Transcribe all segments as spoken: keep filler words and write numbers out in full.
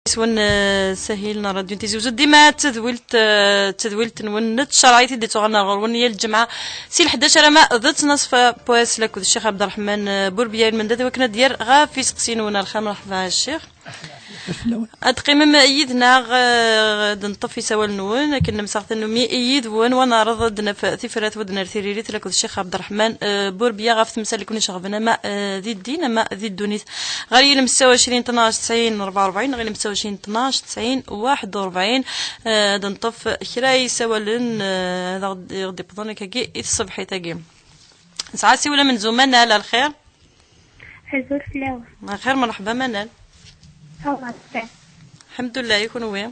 Iswen, eh, sahil n Radio Tizi Uzzu. Dima d tadwilt, eh, d tadwilt-nwen n tcerɛit i d-ittuɣalen ar ɣur-wen yal lǧemɛa si leḥdac arama d ttnaṣfa n wass, akked Ccix Ɛebderreḥman, eh, Burbiya, lmendad i wakken ad d-yerr ɣef iseqsiyen-nwen. Ar lxir, mreḥba a Ccix. Ad teqqimem yid-neɣ, eh, ad neṭṭef isawal-nwen, akken nemseɣ tannumi yid-wen, wa neɛreḍ ad d-naf tifrat, wa d-nerr tiririt, akked Ccix Ɛebderreḥman, eh, Burbiya, ɣef temsal i ken-iceɣben, ama, eh, di ddin, ama di ddunit. Ɣer yilem ssetta u ɛecrin tnac tesɛin rebɛa u ṛebɛin, ɣer yilem ssetta u ɛecrin tnac tesɛin waḥed u ṛebɛin, eh, ad neṭṭef kra isawalen, eh, ad aɣ-d-, aɣ-d-iwwḍen akkagi i tṣebḥit-agi. Nesɛa asiwel amenzu, Manal, a lxir. Azul fell-awen. Lxir, mreḥba, Manal. Ṛebbi. Lḥemdullah, i kunwi?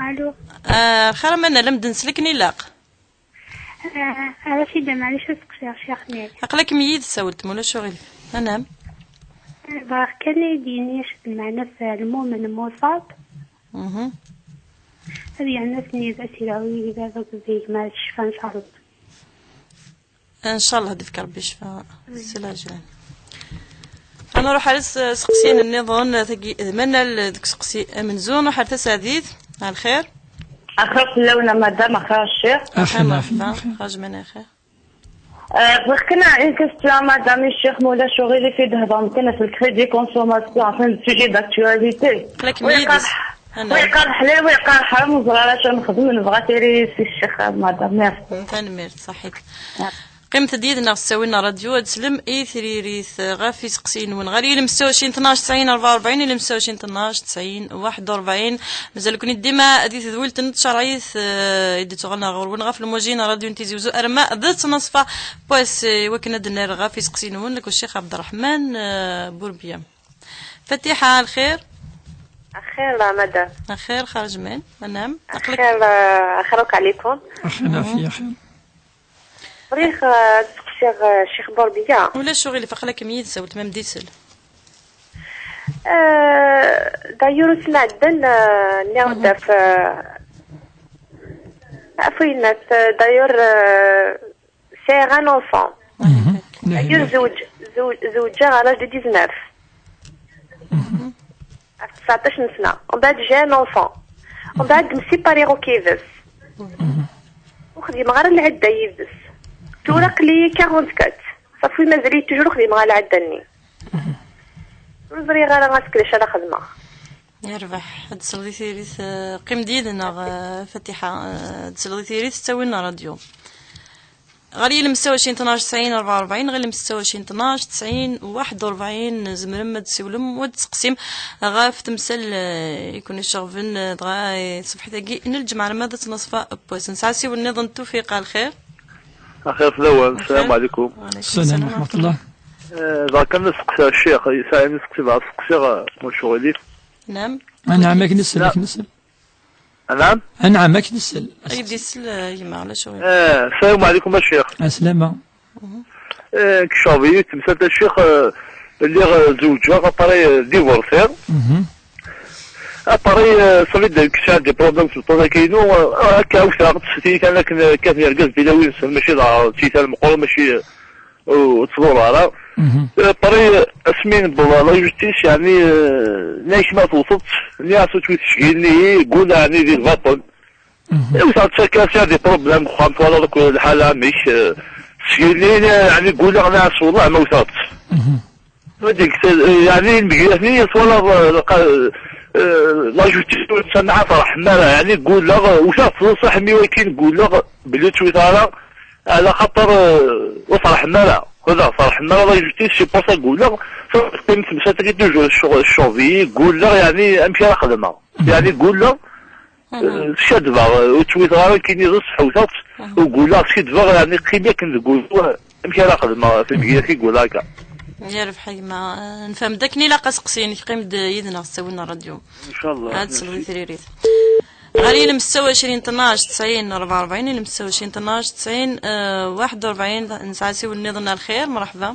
Alu. Ah, lxir a Manal, am d-nsel akken ilaq. Ah, ara s-id-, maɛlic ad seqsiɣ Ccix Nil. Aql-akem yid-s a weltma, ulac uɣilif. Anam. Ah, bɣiɣ kan ad d-yini acu d lmeɛna n lmumen muṣab. Mhm. Ad yernu ad ten-yid-, ad t-yelhu yid-, ad d-yegmer ccfa, ncallah. Ncallah ad d-ifk Rebbi ccfa s lɛejlan. Ad nruḥ ar s-, seqsiyen nniḍen, tagi d Manal deg useqsi amenzu. Nruḥ ar tasaɛdit. Ɛelxir. Axir fell-awen a madame, axir a ccix. Axir, axir, axir. Xarj man axir. Euh, bɣiɣ kan une question a madame, ccix, ma ulac uɣilif, i d-hedren kan ɣef le crédit consommation, enfin, le sujet d'actualité. Aql-akem yid-s. Wi iqerḥ-, wi iqerḥ lay, wi iqerḥ, ur neẓri ara acu nexdem, nebɣa tiririt si ccix, madame. Merci. Tanemmirt, ṣaḥit. Merci. Qqimet-d yid-neɣ s ttawil n ṛṛadyu, ad teslem i tririt ɣef iseqsiyen-nwen. Ɣer yilem ssetta u ɛecrin tnac tesɛin rebɛa u ṛebɛin, yilem ssetta u ɛecrin tnac tesɛin waḥed u ṛebɛin. Mazal-ken dima di tedwilt n tcerɛit, eh, i d-ittuɣalen ɣer ɣur-wen ɣef lmuji n ṛṛadyu n Tizi Uzzu, arma d ttnaṣfa n wass, eh, i wakken ad d-nerr ɣef iseqsiyen-nwen, akked Ccix Ɛebderreḥman, eh, Burbiya. Fatiḥa, lxir? Axir, la madame. Axir, xarj man, anam. Axir, eh, axir akk ɛlikum. Axir, ɛafiya, axir. Bɣiɣ, eh, ad seqsiɣ, eh, Ccix Burbiya. Ulac uɣilif, aql-akem yid-s a weltma, am d-isel. Eh, d'ailleurs, ussan iɛeddan, eh, nniɣ-d ɣef, eh, ɣef winnat, eh, d'ailleurs, eh, sɛiɣ un enfant. Mhm. D'ailleurs, zewǧ-, zewǧ-, zewǧeɣ à l'âge de dix-neuf. Mhm. Ɣef tseɛṭac n sna. Umbeɛd, j'ai un enfant. Umbeɛd, msipariɣ akk yid-s. Mhm. Ur xdimeɣ ara lɛedda yid-s. Tura aql-iyi quarante-quatre. Safi, mazal-iyi toujours xdimeɣ lɛedda-nni. Mhm. Ur ẓriɣ ara ass d acu ara xedmeɣ. Yerbeḥ. Ad d-tesleḍ i tiririt, eh, qqim-d yid-neɣ, eh, Fatiḥa, eh, ad d-tesleḍ i tiririt s ttawil n ṛṛadyu. Ɣer yilem ssetta u ɛecrin tnac tesɛin rebɛa u ṛebɛin, ɣer yilem ssetta u ɛecrin tnac tesɛin waḥed u ṛebɛin, tzemrem ad d-tessiwlem u ad d-tseqsim ɣef temsal, eh, i ken-iceɣben, eh, dɣa, eh, ṣṣbeḥ-agi n lǧemɛa, arma d ttnaṣfa n wass. Nesɛa asiwel nniḍen, Tufiq, ɛelxir. Axir fell-awen, sslam ɛlikum. Wa ɛlikum sslam wa ṛaḥmatullah. Eh, bɣiɣ kan ad seqsiɣ ccix, yesɛa ayen i seqsi, bɣiɣ ad seqsiɣ, eh, ma ulac uɣilif. Naam. Anɛam, akken isel, akken isel. Anɛam? Anɛam, akken isel. Ay d-isel, eh, gma, ulac uɣilif. Eh, sslam ɛlikum a ccix. Ɛeslama. Eh, kecceɣ-iyi temsalt a ccix, eh, lliɣ, eh, zewǧeɣ, après, eh, divorciɣ. Mhm. Après, eh, ça fait des, kecceɣ des problèmes s lṭaṭa-inu, eh, akka awteɣ-tt tiyita akken, eh, kkaten yergazen tilawin-nsen, mačči d, eh, tiyita meqqren, mačči, eh, ur ttḍurru ara. Mhm. Eh, après, eh, asmi newweḍ la justice, yeɛni, eh, nniɣ-ak ma tewteḍ-tt, nniɣ-as ur ttwit ttceggilen-iyi, ggulleɣ, yeɛni, di lbaṭel. Mhm. Iwet-aɣ-d akka, sɛiɣ des problèmes deg uxxam, twalaḍ akk lḥala amek, eh, sgelni, yeɛni, ggulleɣ, nniɣ-as wellah ma wteɣ-tt. Mhm. Wadeg, eh, yeɛni, lmegrad-nni twalaḍ, eh, lqa-, eh, la justice ur tt-, nniɣ-as ferḥem ara, yeɛni, ggulleɣ, eh, wteɣ-tt d ṣṣeḥ, mi wakin ggulleɣ belli ur tt-wit ara, ala xaṭer, eh, ur ferḥen ara, wala ferḥen ara la justice, c'est pour ça ggulleɣ, teqqim temsalt-agi toujours tcɣ-, tcɣeb-iyi, ggulleɣ, yeɛni, amek ara xedmeɣ? Yeɛni, ggulleɣ, Mhm. Eh, skaddbeɣ, eh, ur ttwiteɣ ara akken iḍes, ḥewteɣ-tt, Mhm. ur ggulleɣ, skaddbeɣ, yeɛni qqim akken deg wul-iw, eh, amek ara xedmeɣ, ɣef lmegrad i ggulleɣ akka. Yerbeḥ a gma. Eh, nefhem-d akken ilaq aseqsi-inek, qqim-d yid-neɣ s ttawil n ṛṛadyu. Incallah. Ad tesleḍ i tririt. Ɣer yilem ssetta u ɛecrin tnac tesɛin rebɛa u ṛebɛin, yilem ssetta u ɛecrin tnac tesɛin, eh, waḥed u ṛebɛin, nesɛa asiwel nniḍen, ɛelxir, mreḥba.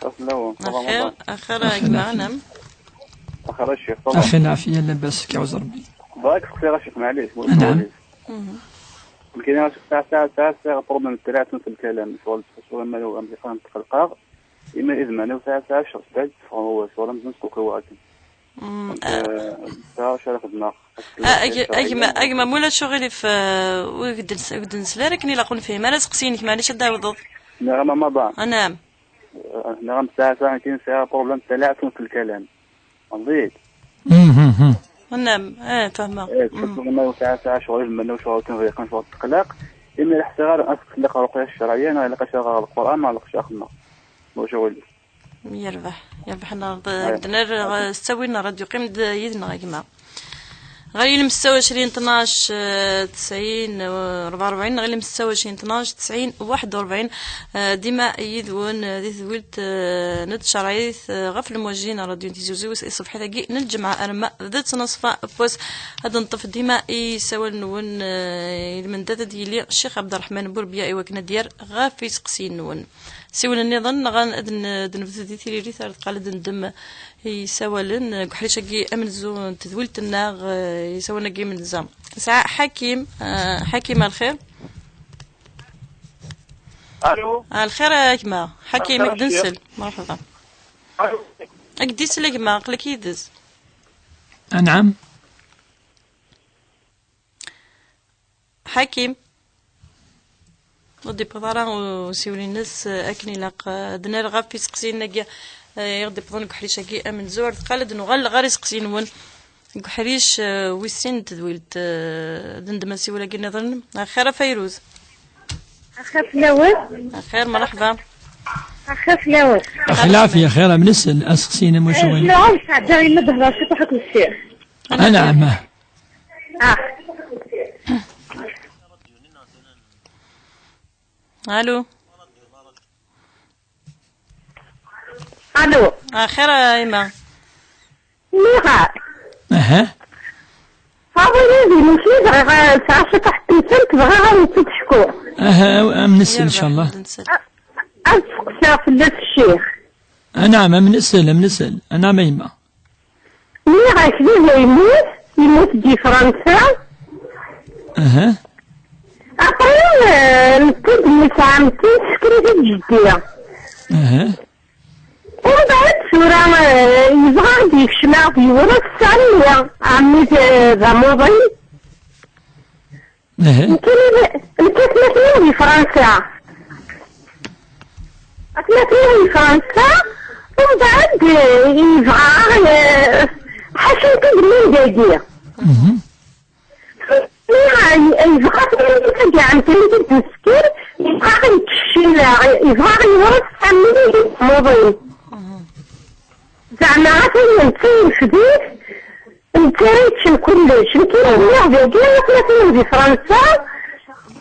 Aslaw, axir, axir a gma, anɛam. Axir a ccix, ça va? Axir, ɛafiya, labas, k-iɛuzz Rebbi. Bɣiɣ ad k-seqsiɣ a ccix, maɛlic, ma ulac aɣilif. Mhm. Nekk a ccix, sɛiɣ, sɛiɣ, sɛiɣ, sɛiɣ problème n tterɛet n lkalam, ccɣel, ccɣel ma ur am-, am-, tqelqeɣ, imi idman-iw sɛiɣ, sɛiɣ ccɣel, sɛiɣ tteffɣeɣ, ccɣel amzun squqiweɣ akken. Mm, ah, ah, d acu ara xedmeɣ? Ah, a gma, a gma, ma ulac uɣilif, ah, ur k-d-nsel ara akken ilaq ur nefhim ara aseqsi-inek, maɛlic ad d-tɛawdeḍ. Nniɣ-am amaḍan. Anɛam. Ah, nniɣ-am sɛiɣ, sɛiɣ, akken sɛiɣ problème n talaɛt n lkalam. Anɛam, ah, fehmeɣ. Eh, tḥusseḍ ma ur sɛiɣ, sɛiɣ ccɣel, lmenna u ccɣel kan ḍiqen, ccɣel teqlaq. Imi ur ḥṣiɣ ara ad s-tlaq ṛuqya ccerɛiyya, neɣ ilaq ad s-aɣeɣ Lqur'an, neɣ lqecc ad xedmeɣ. Ur ccɣel. Yerbeḥ, yerbeḥ. Nerr-, nerr s ttawil n ṛṛadyu, qqim-d yid-neɣ a gma. Ɣer ilem setta u ɛecrin tnac, eh, tesɛin, eh, rebɛa u rebɛin, neɣ ilem setta u ɛecrin tnac tesɛin waḥed u rebɛin. Eh, dima yid-wen, eh, di tedwilt, eh, n tcerɛit, eh, ɣef lemwaji n ṛṛadyu n Tizi Uzzu, s-, ṣṣbeḥ-agi n lǧemɛa arma d ttnaṣfa n wass. Ad neṭṭef dima isawalen-nwen, eh, i lmendad ad d-yili Ccix Ɛebderreḥman Burbiya i wakken ad d-yerr ɣef iseqsiyen-nwen. Siwel nniḍen, neɣ ad n-, ad nebdu di tiririt ar deqqal ad ndem isawalen. Deg uḥric-agi amenzu n tedwilt-nneɣ, eh, isawalen-agi imenza. Nesɛa Ḥakim, eh, Ḥakim, a lxir. Alo. A lxir a gma. Ḥakim, a lxir a k-d-nsel. Merḥba. Alo. A k-d-isel a gma, aql-ak yid-s. Anɛam. Ḥakim. Ur d-iwwiḍ ara usiwel-ines, eh, akken ilaq, eh, ad nerr ɣef iseqsiyen-agi, eh, i ɣ-d-iwwḍen deg uḥric-agi amenzu. Ar deqqal ad nuɣal ɣer iseqsiyen-nwen deg uḥric, eh, wis sin n tedwilt, eh, ad ndem asiwel-agi nniḍen. Axir a Fayruz. Axir fell-awen. Axir, mṛeḥba. Axir fell-awen. Axir lɛafya, xir am nsel, aseqsiyen am wacu. Eh, zluɣ, sɛeddaɣ yemma d-hḍeṛ ciṭuḥ akked ccix. Anɛam. Ah. Alo. Alo. Axir a yemma. Nniɣ-ak. Aha. Awi-yi-d imukan, bɣiɣ ad sɛiɣ ciṭuḥ n temsalt, bɣiɣ ad wen-tt-id-ḥkuɣ. Aha, am nsel, ncallah. Ad seqsiɣ fell-as ccix. Anɛam, am nsel, am nsel. Anɛam a yemma. Nniɣ-ak, baba yemmut, yemmut di Fransa. Aha. Après, eh, nekk-d mi sɛamtin, teskrit-d jeddi. Aha. Umbeɛd tura, eh, yebɣa ad d-yekcem ad ɣ-d-yewres, sɛan mmi, ɛemmi d, d amuḍin. Aha. Nekk, nekk atmaten-iw di Fransa. Atmaten-iw di Fransa, umbeɛd, eh, yebɣa, eh, ḥaca nekk i yellan dagi. Mhm. Yebɣa ad yeɛmel kan meskin, yebɣa ad yekcem, yebɣa ad yewres am wid muḍin. Zeɛma atan netta yefdi-t, netta ara yeččen kullec. Nekk i nniɣ dagi, akken ad t-naf di Fransa,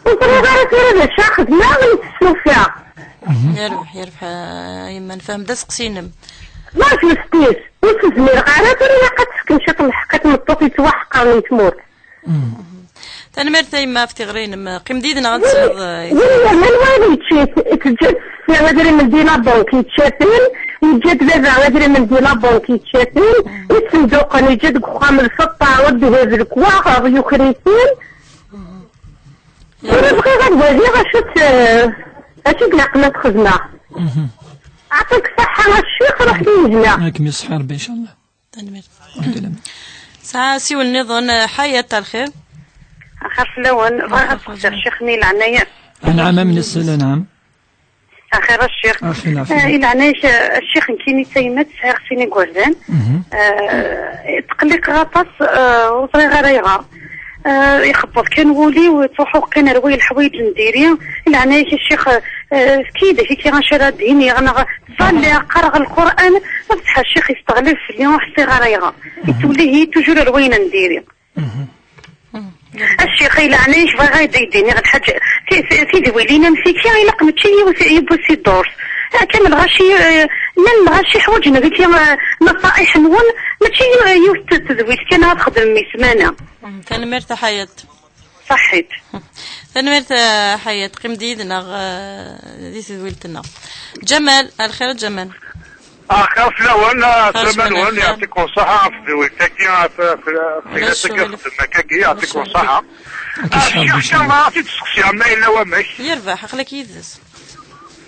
ur ẓriɣ ara tura d acu ara xedmeɣ, i tessuffeɣ. Yerbeḥ, yerbeḥ, a yemma, nefhem-d aseqsi-inem. La justice, ur s-zmireɣ ara, tura ilaq ad tefkem ciṭ n lḥeqq i tmeṭṭut yettwaḥeqren di tmurt. Tanemmirt a yemma ɣef tiɣri-inem. Qqim-d yid-neɣ ad tesleḍ, eh, i win yernan wayeḍ yečča-t, teǧǧa-d setti adrimen di la banque yečča-ten, yeǧǧa-d baba adrimen di la banque yečča-ten, i senduqen, yeǧǧa deg uxxam lfeṭṭa, ddheb, lekwaɣeḍ, yuker-iten. Tura bɣiɣ ad waliɣ acu t-, acu i ilaqen ad t-xedmeɣ. Ɛṭik ṣṣeḥḥa a ccix, ruḥ di lehna. Ad kem-iṣeḥḥi Rebbi, ncallah. Tanemmirt. Sɛa asiwel nniḍen, eh, Ḥayat, a lxir. Axir fell-awen, bɣiɣ ad sqsiɣ ccix-nni leɛnaya. Anɛam, am nsel, anɛam. Axir a ccix. Axir, axir. Eh, i leɛnaya-k, a ccix, nekkini d tayemmat, sɛiɣ sin igerdan. Mhm. Eh, tqelliqeɣ aṭas, eh, ur ẓriɣ ara ayɣer. Eh, ixebbeḍ kan wul-iw, ttruḥuɣ kan ar way leḥwayeǧ n diri. I leɛnaya-k a ccix, eh, efk-iyi-d akka acu ara d-iniɣ, neɣ ttṣalliɣ, qqareɣ Lqur'an, ma bṣeḥ a ccix yesteɣlib fell-i, ur ḥṣiɣ ara ayɣer. Yettwellih-iyi toujours ar wayen n diri. Mhm. A ccix, i leɛnaya-k bɣiɣ ad d-iniɣ lḥaǧa, ti-, ti-, tidwilin am tiki ilaq mačči yiwet, yiwwas i ddurt. Akka lɣaci, eh, llan lɣaci ḥwaǧen deg-i, eh, naṣa'iḥ-nwen, mačči yiw-, yiwet n tedwilt kan ad txedmem i ssmana. Mm, tanemmirt a Ḥayat. Ṣaḥḥit. Tanemmirt a Ḥayat, qqim-d yid-neɣ, eh, di tedwilt-nneɣ. Ǧamal, a lxir a Ǧamal. Axir fell-awen, a sslam-nwen, yeɛṭikum ṣṣeḥḥa ɣef tedwilt-agi, ɣef, ɣef, ɣef tegnit-agi, ɣef ddemma-agi, yeɛṭikum ṣṣeḥḥa. Ccix, ncallah, ad t-id-sseqsiɣ ma yella wamek. Yerbeḥ, aql-ak yid-s.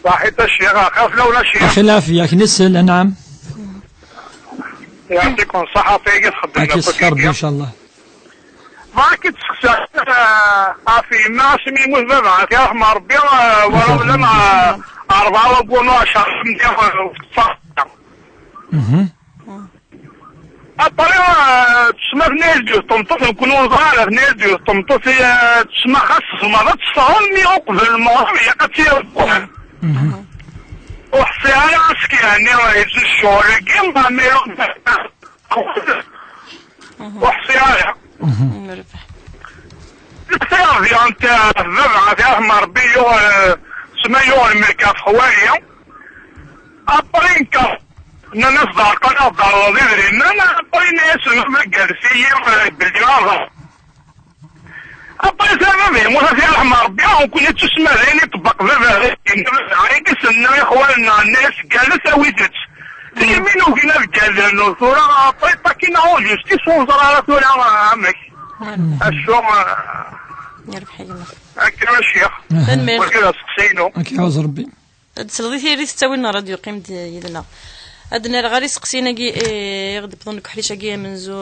Ṣaḥḥit a ccix, axir fell-awen a ccix. Axir lɛafya, ak-nsel, anɛam. Yɛṭikum ṣṣeḥḥa, tagi txeddem akk ass-agi. Ṛebbi, ncallah. Bɣiɣ ad k-id-sseqsiɣ, eh, ɣef yemma, asmi yemmut baba, ad t-yerḥem Ṛebbi, eh, wala ula ma rebɛa waggur neɣ ɛecṛa, eh, ur teṭṭef ara. Mhm. Après, eh, tesma tenna-yas-d yiwet tmeṭṭut, nekkni ur neẓri ara, tenna-yas-d yiwet tmeṭṭut, eh, tesma xas tzemreḍ ad tesseɣreḍ, mi uqbel lmeɣreb, ilaq ad tt-yawi. Mhm. Ur ḥṣiɣ ara ass-agi, yeɛni, yeǧǧa ccɣel-agi, ma ur ḥṣiɣ ara. Mhm. Mrbeḥ. Ḥṣiɣ diɣ anta baba, ad t-yerḥem Ṛebbi, yuɣ, eh, sma yuɣ lmelk ɣef xwali. Après, nka, nnan-as ḍerqen, ad ḍerreḍ idrimen, après, yenna-yas, ma ggallet-iyi, eh, belli aḍar. Après, ça va, mais moi, ça fait رحمة ربي، on connaît tous ما غير يطبق بابا غير يقيس لنا إخواننا الناس قالت أويتت. تيمين وكنا بجازان وثورة، après, pas qu'il n'a juste qui sont زرارة ولا عمك. الشغل. يربح يما. هكا الشيخ. Tanemmirt. وكذا سقسينو. هكا يعوز ربي. Ad d-tesleḍ i tiri tettawin n ṛṛadyu, qqim-d yid-neɣ. Ad d-nerr ɣer iseqsiyen-agi, eh, i ɣ-d-wwḍen deg uḥric-agi amenzu,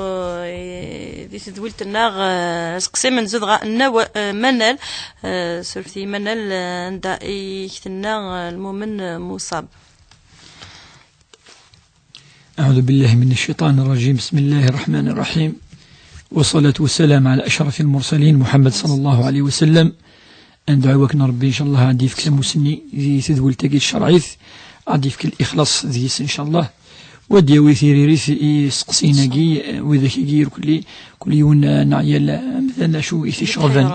eh, di tedwilt-nneɣ, eh, aseqsi amenzu dɣa n Nawa-, eh, Manal, eh, surfet-iyi Manal, eh, anda i k-tenna, eh, lmumen, eh, Muṣab. أعوذ بالله من الشيطان الرجيم. بسم الله الرحمن الرحيم. والصلاة والسلام على أشرف المرسلين محمد صلى الله عليه وسلم. Ad nedɛu akken Ṛebbi, ncallah, ad d-yefk tamussni di tedwilt-agi tcerɛit, ad d-yefk lixlaṣ deg-s, ncallah, u ad d-yawi tiririt i iseqsiyen-agi, eh, widak-agi irkelli, kul yiwen, eh, neɣ yal amdan acu i t-iceɣben,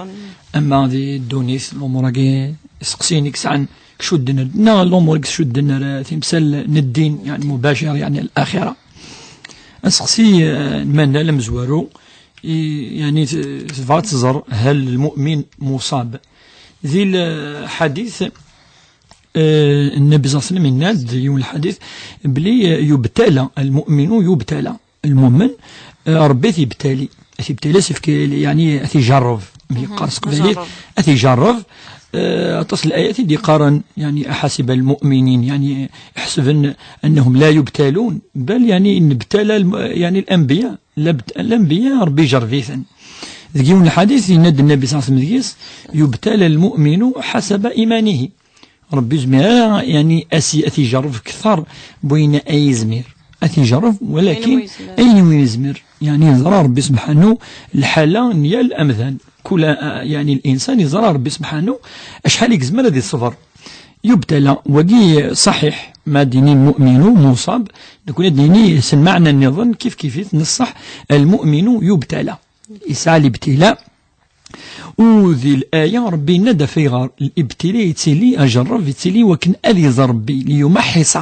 ama di ddunit, lumuṛ-agi, iseqsiyen i yesɛan, icudden ar, neɣ lumuṛ i yecudden ar, eh, timsal n ddin, yeɛni mubacir, yeɛni laaxira. Aseqsi, eh, n Manal amezwaru, i, yeɛni t-, tebɣa ad tẓer hal lmu'min muṣab. Di lḥadit, eh, Nnabi ṣalla Llahu ɛalayhi wa sallam yenna-d yiwen lḥadit belli, eh, yubtala, lmu'minu yubtala. Lmumen, eh, Ṛebbi ad t-yebtali. Ad t-yebtali, ad t-yefk, yeɛni ad t-ijerreb. Mi yeqqar s teqbaylit, ad t-ijerreb. Eh, aṭas n layat i d-yeqqaren, yeɛni, أحسب المؤمنين, yeɛni, ḥesben أنهم لا يبتلون, bal, yeɛni, nebtala, yeɛni, الأنبياء, la bta-, الأنبياء, Ṛebbi ijerreb-iten. Deg yiwen lḥadit, yenna-d Nnabi ṣalla Llahu ɛalayhi wa sallam deg-s, يبتلى المؤمن حسب إيمانه. Ṛebbi ur yezmir ara, yeɛni, ad s-, ad t-ijerreb kter n wayen ay yezmir. Ad t-ijerreb, walakin ayen umi yezmir. Yeɛni, yeẓra Ṛebbi subḥanahu lḥala n yal amdan. Kul, a-, yeɛni, الإنسان yeẓra Ṛebbi subḥanahu acḥal i yezmer ad iṣber. Yubtala, wagi ṣaḥiḥ, ma d-nini lmu'minu muṣab, nekkni ad d-nini s lmeɛna nniḍen, kif kif-it, neṣṣaḥ, المؤمن يبتلى. Yesɛa libtila, U di laya, Ṛebbi yenna-d ɣef ayɣer. Libtila yettili, ajerreb yettili wakken ad iẓer Ṛebbi, ليمحص,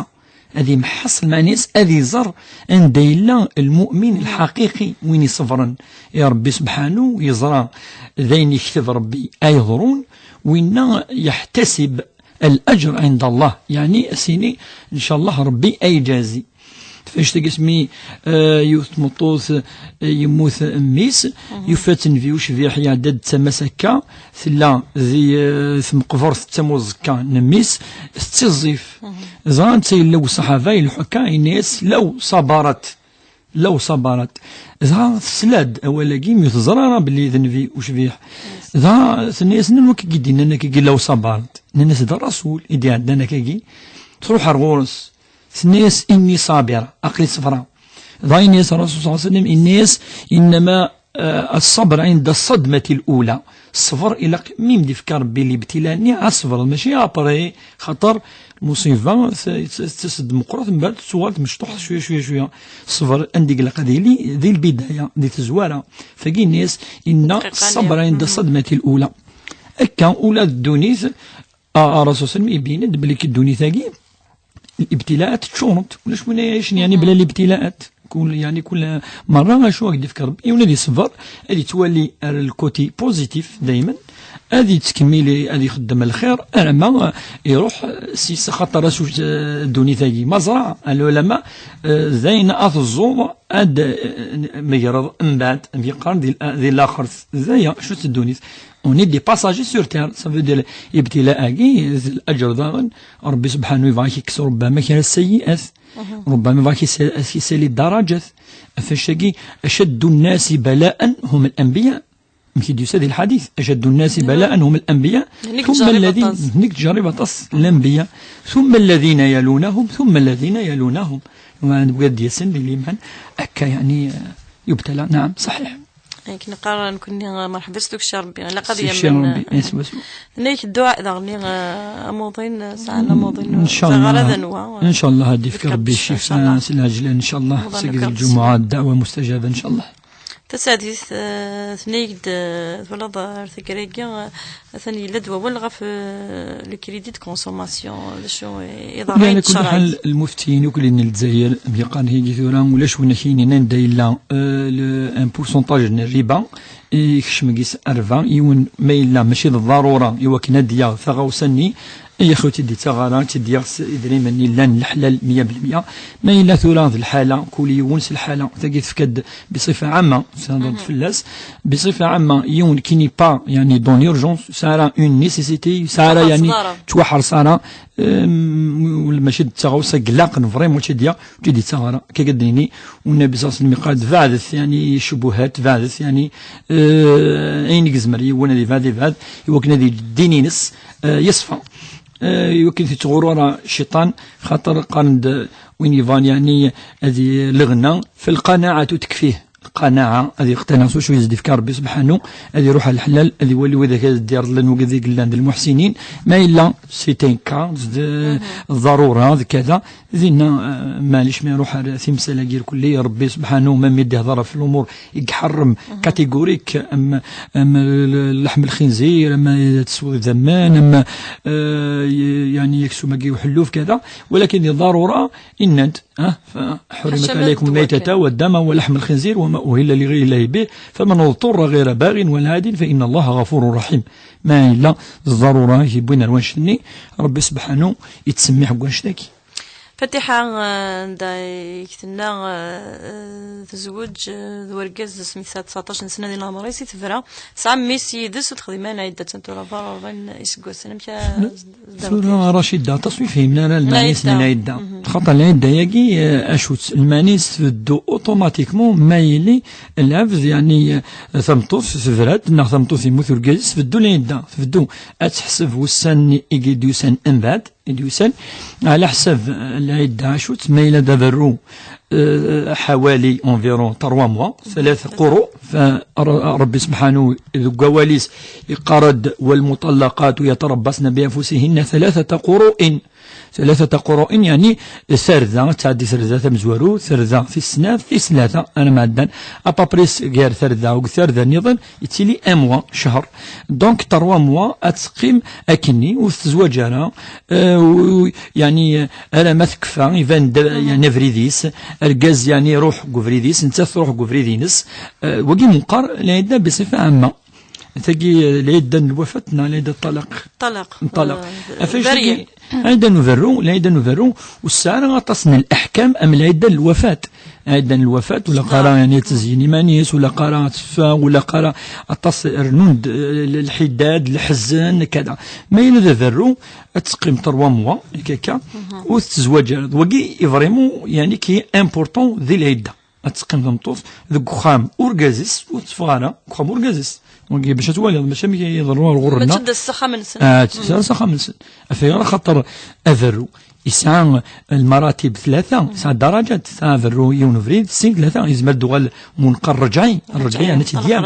ad imḥeṣ lmeɛna-s, ad iẓer anda yella lmu'min lḥaqiqi, win iṣebren i Ṛebbi subḥanahu, yeẓra d ayen yekteb Ṛebbi ay yeḍrun, winna yeḥtasib الأجر عند الله, yeɛni, ad s-yini, ncallah, Ṛebbi ad ijazi. Tfajt-agi asmi, eh, yiwet tmeṭṭut, eh, yemmut mmi-s, yufa-tt nnbi ucbiḥ iɛedda-d d tama-s akka, tella di, eh, tmeqbert d tamuẓekka n mmi-s, tettiẓẓif. Dɣa netta yella uṣaḥaba, ileḥḥu akka, yenna-yas, "Law sabarat, law sabarat." Dɣa tesla-d awal-agi, mi ur teẓri ara belli d nnbi ucbiḥ. Dɣa tenna-yas, "Anwa akka i d-yennan akkagi, law sabarat?" Nnan-as, "D Ṛṛasul i d-iɛeddan akkagi." Tṛuḥ ar ɣur-s. Tenna-yas, "Inni ṣabira, aql-i ṣebreɣ." Dɣa yenna-yas Ṛṛasul ṣalla Llahu ɛalayhi wa sallam, yenna-yas, "Innama, eh, ṣṣabr ɛinda ṣṣadmati l-ula." Ṣṣber ilaq mi m-d-ifka Ṛebbi libtila-nni, ad tṣebreḍ, mačči après, xaṭer lmuṣiba t-, t-, tettas-d meqqret, mbeɛd tettuɣal tmecṭuḥt cwiya, cwiya, cwiya. Ṣṣber anda i ilaq ad yili, di lbidaya, di tezwara. Tagi yenna-yas, inna ṣṣabr ɛinda ṣṣadmati l-ula. Akka, ula d ddunit, a, a Ṛṛasul ṣalla Llahu ɛalayhi wa sallam ibin-d belli ddunit-agi, الابتلاءات تشونط، ولاش من يعيش يعني بلا الابتلاءات. كل، يعني كل مرة شو غادي يفكر ربي، يولي يصبر، غادي يتولي الكوتي بوزيتيف دايما، غادي تكملي، غادي يخدم الخير، أنا ما يروح سي خاطر راسو الدنيا تاعي ما زرع العلماء، آه، زين أث الزوم، أد، آه، مجرد أمبات، يقارن دي، دي الآخر، زي شو تدوني. On est des passagers sur terre, ça veut dire, ibtila-agi, الأجر داغن، ربي سبحانه يبغاك يكسر ربما كان السيئات. ربما يبغاك يسالي درجات. فاش أشد الناس بلاء هم الأنبياء. Amek i d-yusa di lḥadit, أشد الناس بلاء هم الأنبياء، ثم الذين, هنيك تجرب aṭas الأنبياء، ثم الذين يلونهم، ثم الذين يلونهم. وعند بغيت ديال سن اللي من هكا يعني، آه، يبتلى. نعم، صحيح. Akken qqaren nekkni, مرحبا s tukci ربي على قضية. Sibci من ربي، يسوى سوى. Nnek الدعاء داغني، آه، أموضين، ساعة أموضين، إن شاء الله. إن شاء الله هادي فكر ربي الشفاء، إن شاء الله. سي العجلان إن شاء الله. سيد الجمعة الدعوة مستجابة إن شاء الله. Tasadit, eh, tenna-yi-d, eh, twalaḍ ar taggara-agi, eh, atan yella-d wawal ɣef, eh, le crédit de consommation, d acu i, iḍerra. على كل حال، المفتيين وكل اللي الجزائر بيقان هي ثورة ولا شو نحيني نان دايلا، eh, le, un pourcentage من الربا يكشم قيس أربعة يون ما إلا ماشي بالضرورة يوكنا ديا ثغاوسني. يا خوتي دي تغارة تديا س-، إدريم إلا الحلال مية بالمية. ما إلا ثورة الحالة كل يوم الحالة تجي تفكد بصفة عامة، سنضرب فلاس. بصفة عامة، يون كي ني با، يعني، دون اورجونس، سارا اون نيسيسيتي، سارا، يعني، توحر سارا، أم، ولا ماشي تساغو سقلاق، فريمون، تشي ديا، تشي دي تساغرا، كي قديني، والنبي صلى الله عليه وسلم قال: "بعدت، يعني، شبهات، بعدت، يعني، آه، عين قزمر، يوانا دي بعد، دي بعد، يوكنا دي دينينس، آه، يصفى." آه، يوكن في تغرورا شيطان، خاطر قارن د-، وين يفان، يعني، هذه الغنى، فالقناعة تكفيه. القناعة، هذه اقتنع سو شو يزدي في ربي سبحانه، هذه يروح على الحلال، هذه يولي وذاك الديار لنا وكذا قلنا عند المحسنين، ما إلا سيتين كا، ضرورة، كذا، ذينا، آه، معليش ما يروح على ثمثال غير كلي، ربي سبحانه ما ميدي هضر في الأمور، يحرم كاتيجوريك، أم، أم ال-، لحم الخنزير، أم تسوي ذمان، أم، آه، ي-، يعني يكسو ما يحلوف كذا، ولكن ضرورة إننت، آه، فحرمت عليكم الميتة والدم ولحم الخنزير وما أهل لغير الله به، فمن اضطر غير باغ ولا عاد فإن الله غفور رحيم. ما إلا الضرورة يبوين الوانشتني، ربي سبحانه يتسمح وانشتكي. Fatiḥa, eh, anda i k-tenna, eh, eh, tezweǧ, eh, d wergaz asmi tesɛa tseɛṭac n sna di leɛmer-is i tebra, tesɛa mmi-s yid-s ur texdim ara lɛidda, attan tura berra rebɛin iseggasen. Amek a, tura Racida, aṭas ur yefhimen ara lmeɛna-s n lɛidda. Xaṭer lɛidda-agi, eh, acu-tt? Lmeɛna-s tbeddu automatiquement ma yili lɛebd, yeɛni, eh, tameṭṭut tebra-d, neɣ tameṭṭut yemmut urgaz-is, tbeddu lɛidda. Tbeddu ad teḥseb ussan-nni i d-yusan mbeɛd, i d-yusan, ɛla ḥsab, eh, lɛidda acu-tt, ma yella d aberru, eh, ḥawali environ trois mois, ثلاثة قروء, fa-, Ṛ-, Ṛebbi subḥanahu deg wawal-is iqqar-d: "والمطلقات يتربصن بأنفسهن ثلاثة قروء". ثلاثة قروء, yeɛni tarda, tettɛeddi tarda tamezwarut, tarda tis snat, tis tlata, ara mɛeddan, à peu près gar tarda u tarda nniḍen, yettili un mois, ccher. Donc, trois mois, ad teqqim akkenni, ur tettezwaǧ ara, eh, u-, yeɛni, eh, ara ma tekfa, iban-d, yeɛni, abrid-is, argaz, yeɛni, iruḥ deg ubrid-is, nettat truḥ deg ubrid-ines, eh, wagi meqqar lɛidda بصفة عامة. Tagi, eh, lɛidda n lwafat neɣ lɛidda n ṭṭalaq? Ṭṭalaq. Ṭṭalaq. Eh, ɣef wannect-agi, lɛidda n uberru, lɛidda n uberru, ur tesɛi ara aṭas n leḥkam am lɛidda n lwafat. Ɛidda n lwafat, ula qqara, yeɛni, ad tezyen iman-is, ula qqara ad teffeɣ, ula qqara aṭas rnun-d, eh, l-, lḥidad, leḥzen, kada. Ma yella d aberru, ad teqqim trois mois, akka, akka, ur tettezwaǧ ara. D wagi i vraiment, yeɛni, qui est important di lɛidda. Ad teqqim tmeṭṭut deg uxxam urgaz-is, ur teffeɣ ara deg uxxam urgaz-is. Donc, bac ad twaliḍ, mačči amek i iḍerru ar ɣur-nneɣ. Mačči d s axxam-nsen. Ah, s axxam-nsen. Ɣef waya, xaṭer aberru yesɛa lmaratib tlata, yesɛa ddarajat, yesɛa aberru yiwen ubrid, sin, tlata, yezmer ad d-uɣal munqer rreǧɛi, rreǧɛi, yeɛni ad tt-id-yerr,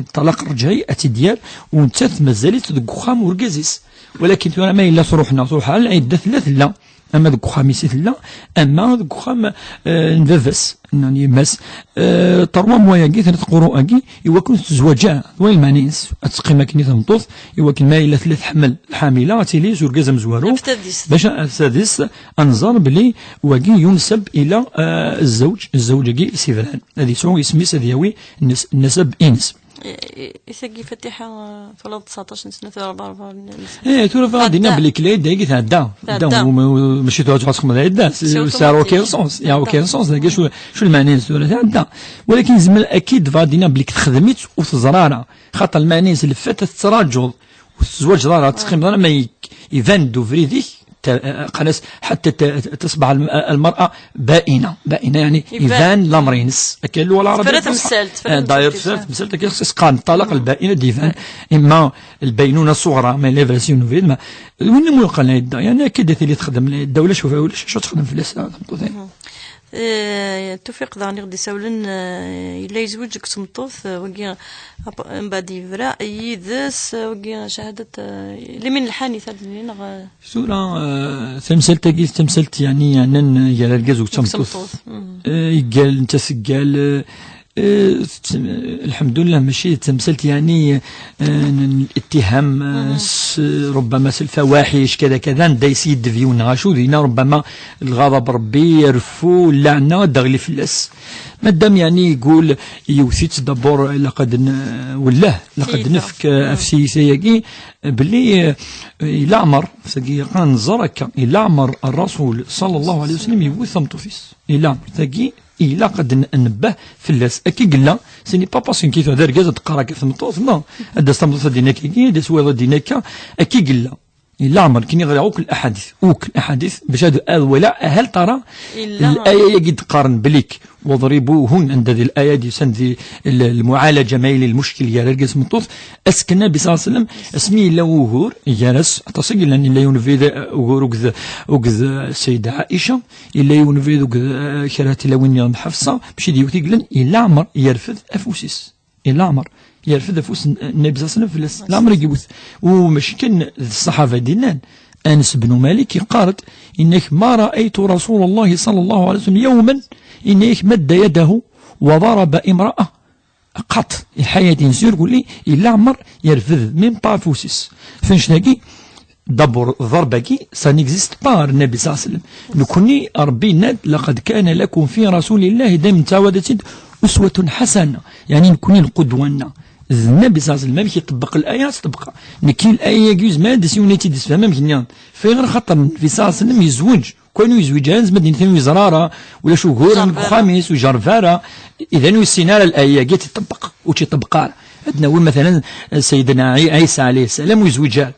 ṭṭalaq rreǧɛi, ad tt-id-yerr, u nettat mazal-itt deg uxxam urgaz-is. Walakin tura ma yella truḥ neɣ truḥ ar lɛidda, tella, tella. Ama deg uxxam-is i tella, ama deg uxxam, eh, n baba-s, n yemma-s. Eh, trois mois-agi, tlata quru-agi, i wakken ur tettezwaǧ ara, d wayen lmeɛna-ines. Ad teqqim akken i tmeṭṭut, i wakken ma yella tella tḥemmel lḥamila, ad tili s urgaz amezwaru. Ɣef tadist. Bac a-, ɣef tadist, ad nẓer belli wagi yunsab ila, eh, zzewǧ, zzewǧ-agi i s-ibran. Ad yesɛu isem-is, ad yawi nnes-, nnasab-ines. I, i, i tagi Fatiḥa, eh, twalaḍ tseɛṭac n sna, tura berra, berra, eh, tura bɣa ad d-iniɣ belli lɛidda-agi tɛedda. Tɛedda. Tɛedda, u ma-, u-, mačči tura ad txedmeḍ lɛidda, c'est, c'est automatique. Aucun sens. Ya, aucun sens. Dagi, acu, acu lmeɛna-ines tura tɛedda. Walakin nezmer akid bɣa ad d-iniɣ belli texdem-itt ur teẓra ara. Xaṭer lmeɛna-ines lfat ad tettraǧuḍ. Ur tettezwaǧeḍ ara, ad teqqimeḍ ara ma i-, iban-d ubrid-ik. ت-، قالت حتى ت-، تصبح الم-، المرأة بائنة. بائنة يعني يبان. يبان الأمر ينس. كاين اللغة العربية تفرد الفصحى. تمثال، تفرد آه، داير تمثال. تفرد تمثال، تاكي خص قان الطلاق البائنة ديفان. إما البينونة الصغرى، ما لا فيرسيون فيد، ما وين مو يقال لها الدا؟ يعني أكيد اللي تخدم الدولة، شوف ولا شو تخدم في الإسلام. آه، توفيق داني غدي ساولن، آه، إلا يزوج ديك تمطوث، آه، وقي أب-، من بعد يبرا يدس، آه، وقي شهادة، آه، لمن الحاني ثالث، آه، ثورة، آه، تمثلت كيف تمثلت يعني، يعني، يا الرجاز وتمطوث. تمطوث. مم. آه، يقال، انت سقال، آه، آه، تم-، الحمد لله ماشي تمثلت يعني، آه، الاتهام، آه، س-، ربما س-، الفواحش كذا كذا، ندا يسيد ديفيون غاشو دينا، ربما الغضب ربي يرفو اللعنة دغلي فلاس. مادام يعني يقول يوثيت دابور لقد ن-، ولاه لقد نفك أفسيسياكي بلي، آه، إلا عمر ساقي غنزر هكا، إلا عمر الرسول صلى الله عليه وسلم يوث مطوفيس، إلا عمر ساقي إلا قد ن-، نبه فلاس أكي قلا. سيني با باسكو كيف هذا رجال تقرا كيف مطوف، ما هذا استمطوف دينك كي هذا سوى دينك أكي قلا. إلا عمر كني غير أوك الأحاديث، أوك الأحاديث باش هذا أول هل ترى الآية يجي تقارن بليك: "واضربوهن". عند هذه الآية دي سند ذي ال-، المعالجة مايل المشكل يا رجال مطوف. أسك النبي صلى الله عليه وسلم اسمي إلا وغور يا رس تصق لأن إلا ينفذ وغور وكذا، وكذا السيدة عائشة إلا ينفذ وكذا كرهت إلا وين يوم حفصة باش يديو تيقلن إلا عمر يرفض أفوسيس. إلا عمر يرفض أفوس النبي صلى الله عليه وسلم في الناس. لا عمر يقول. ومش كان الصحابة دينان، أنس بن مالك قالت: "إنك ما رأيت رسول الله صلى الله عليه وسلم يوما إنك مد يده وضرب امرأة قط". الحياة دي نسير قول لي إلا عمر يرفض من طافوسيس. فنش ناقي دابور ضربة كي سا نيكزيست با النبي صلى الله عليه وسلم. نكوني ربي ناد: "لقد كان لكم في رسول الله" دائما تعودت أسوة حسنة، يعني نكوني القدوة لنا. النبي صلى الله عليه وسلم ما كيطبق الآية تطبقها. نكي الآية يجوز ما دسيونيتي دسفها ما مكنيان. فين خاطر النبي صلى الله عليه وسلم يزوج، كانوا يزوجان زعما دين ثاني زرارة ولا شو غورا خامس وجرفارة. إذا ويسينا الآية جيت تطبق وتطبقها. عندنا وين مثلا سيدنا عي-، عيسى عليه السلام ويزوجان.